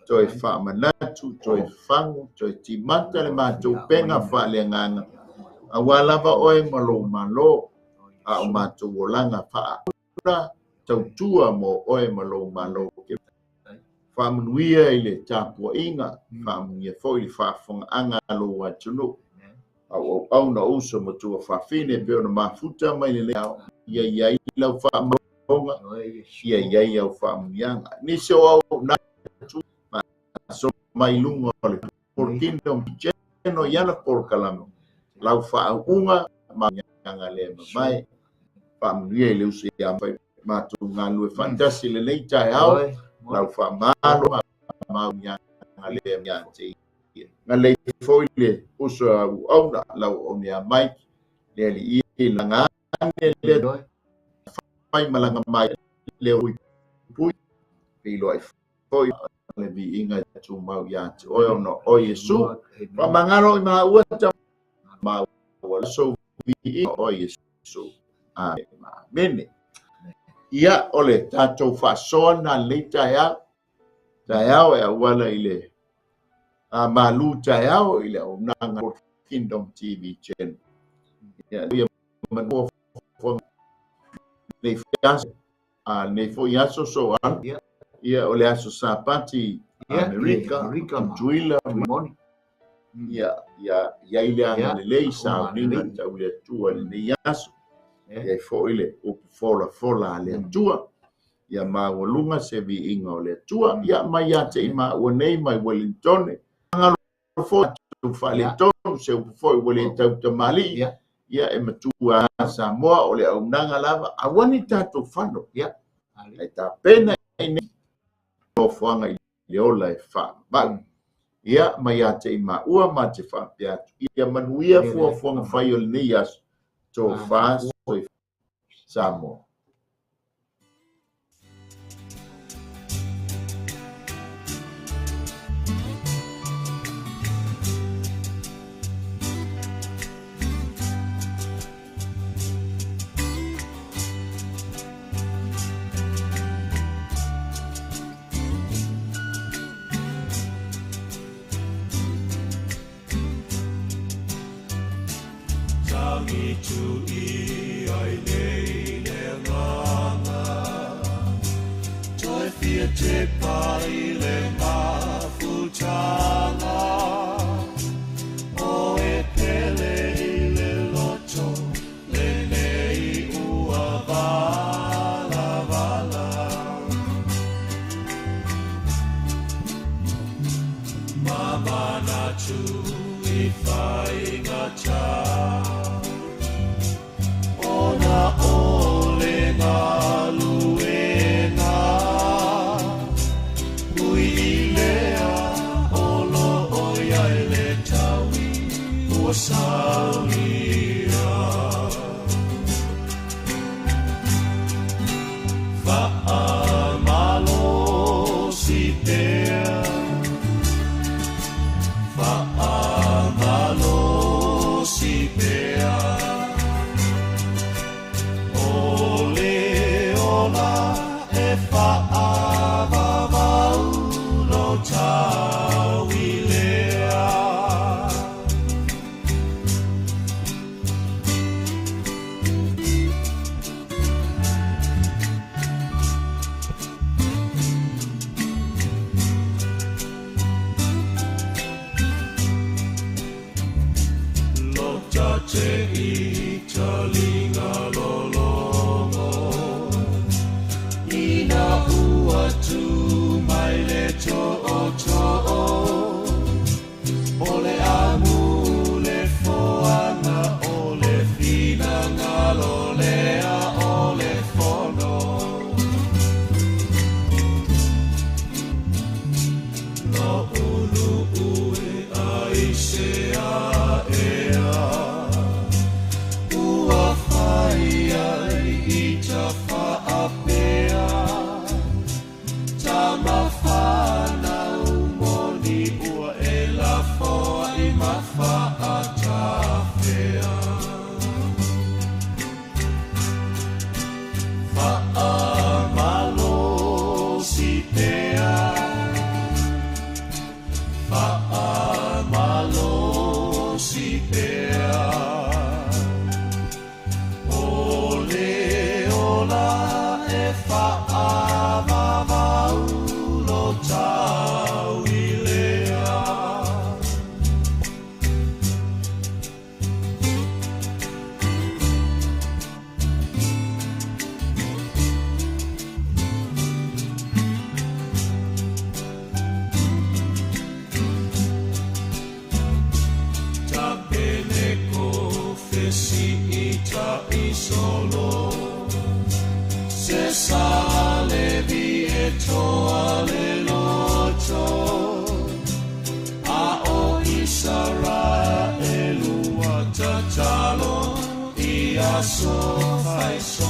Toe faamanatu, toe fagu, toe timata le matou upega faaleagaga, aua lava oe ma lou Malo, a o matou olaga faaula tautua mo oe ma lou Malo. Faamanuia i le tapuaiga, faamanuia foi i le faafofogaaga a lou atunuu. Auauauna o uso ma tuafafine e pei ona mafuta mai lenei ao, ia i ai lau faamaloga, ia i ai au faamanuiaga. Nisi o auaunaga mai luga o le Kingdom Channel i ana polokalame, lau faauuga ma le mamae. Faamanuia i le uso ia matou galulue faatasi i lenei taeao, lau faamalo ma le ia te ia. Galei foi le uso auauna, lau auauna ia Mike, le alii i laga ane le fai malaga mai le ui pui, feiloai foi le viiga e tumau ia te oe ona o Iesu. Faamagalo i maua ta maua so viiga o Iesu. Amene. Ia o le tatou faasoa na lenei taeao, taeao e auala i le malu taeao i le auaunaga Kingdom TV Channel. Ia manu nei aso, nei foi aso so alu. Ia o le aso Sapati Amerika, Tutuila, ia ia ia i le agalelei sauniga tau le Atua i lenei aso. Ia foi le upu folafola a le Atua. Ia maualuga se viiga o le Atua. Ia mai ia te i maua nei mai Wellington. Ngalo foi tu faaletonu se upu foi ua le tautamalii. Ia e matua Samoa o le auaunaga lava aua ni tatou fano. Ae tapena i nei nofoaga i le ola e faavavau. Ia mai ia te i maua ma te faapea atu. Ia manuia fuafuaga fai o lenei aso. Tofa soifua Samoa. Tangi tu i ai nei le agaga, toe fia te pai le mafutaga, o e pele i le loto, lenei ua valavala. Mamanatu i faigata, ona o le galuega, ui i lea o loo iai le taui ua saunia. Faamalosi pea, faamalosi pea, o le ola e faavavau lo taui lea. Lota te i talinga lologo,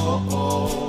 oo.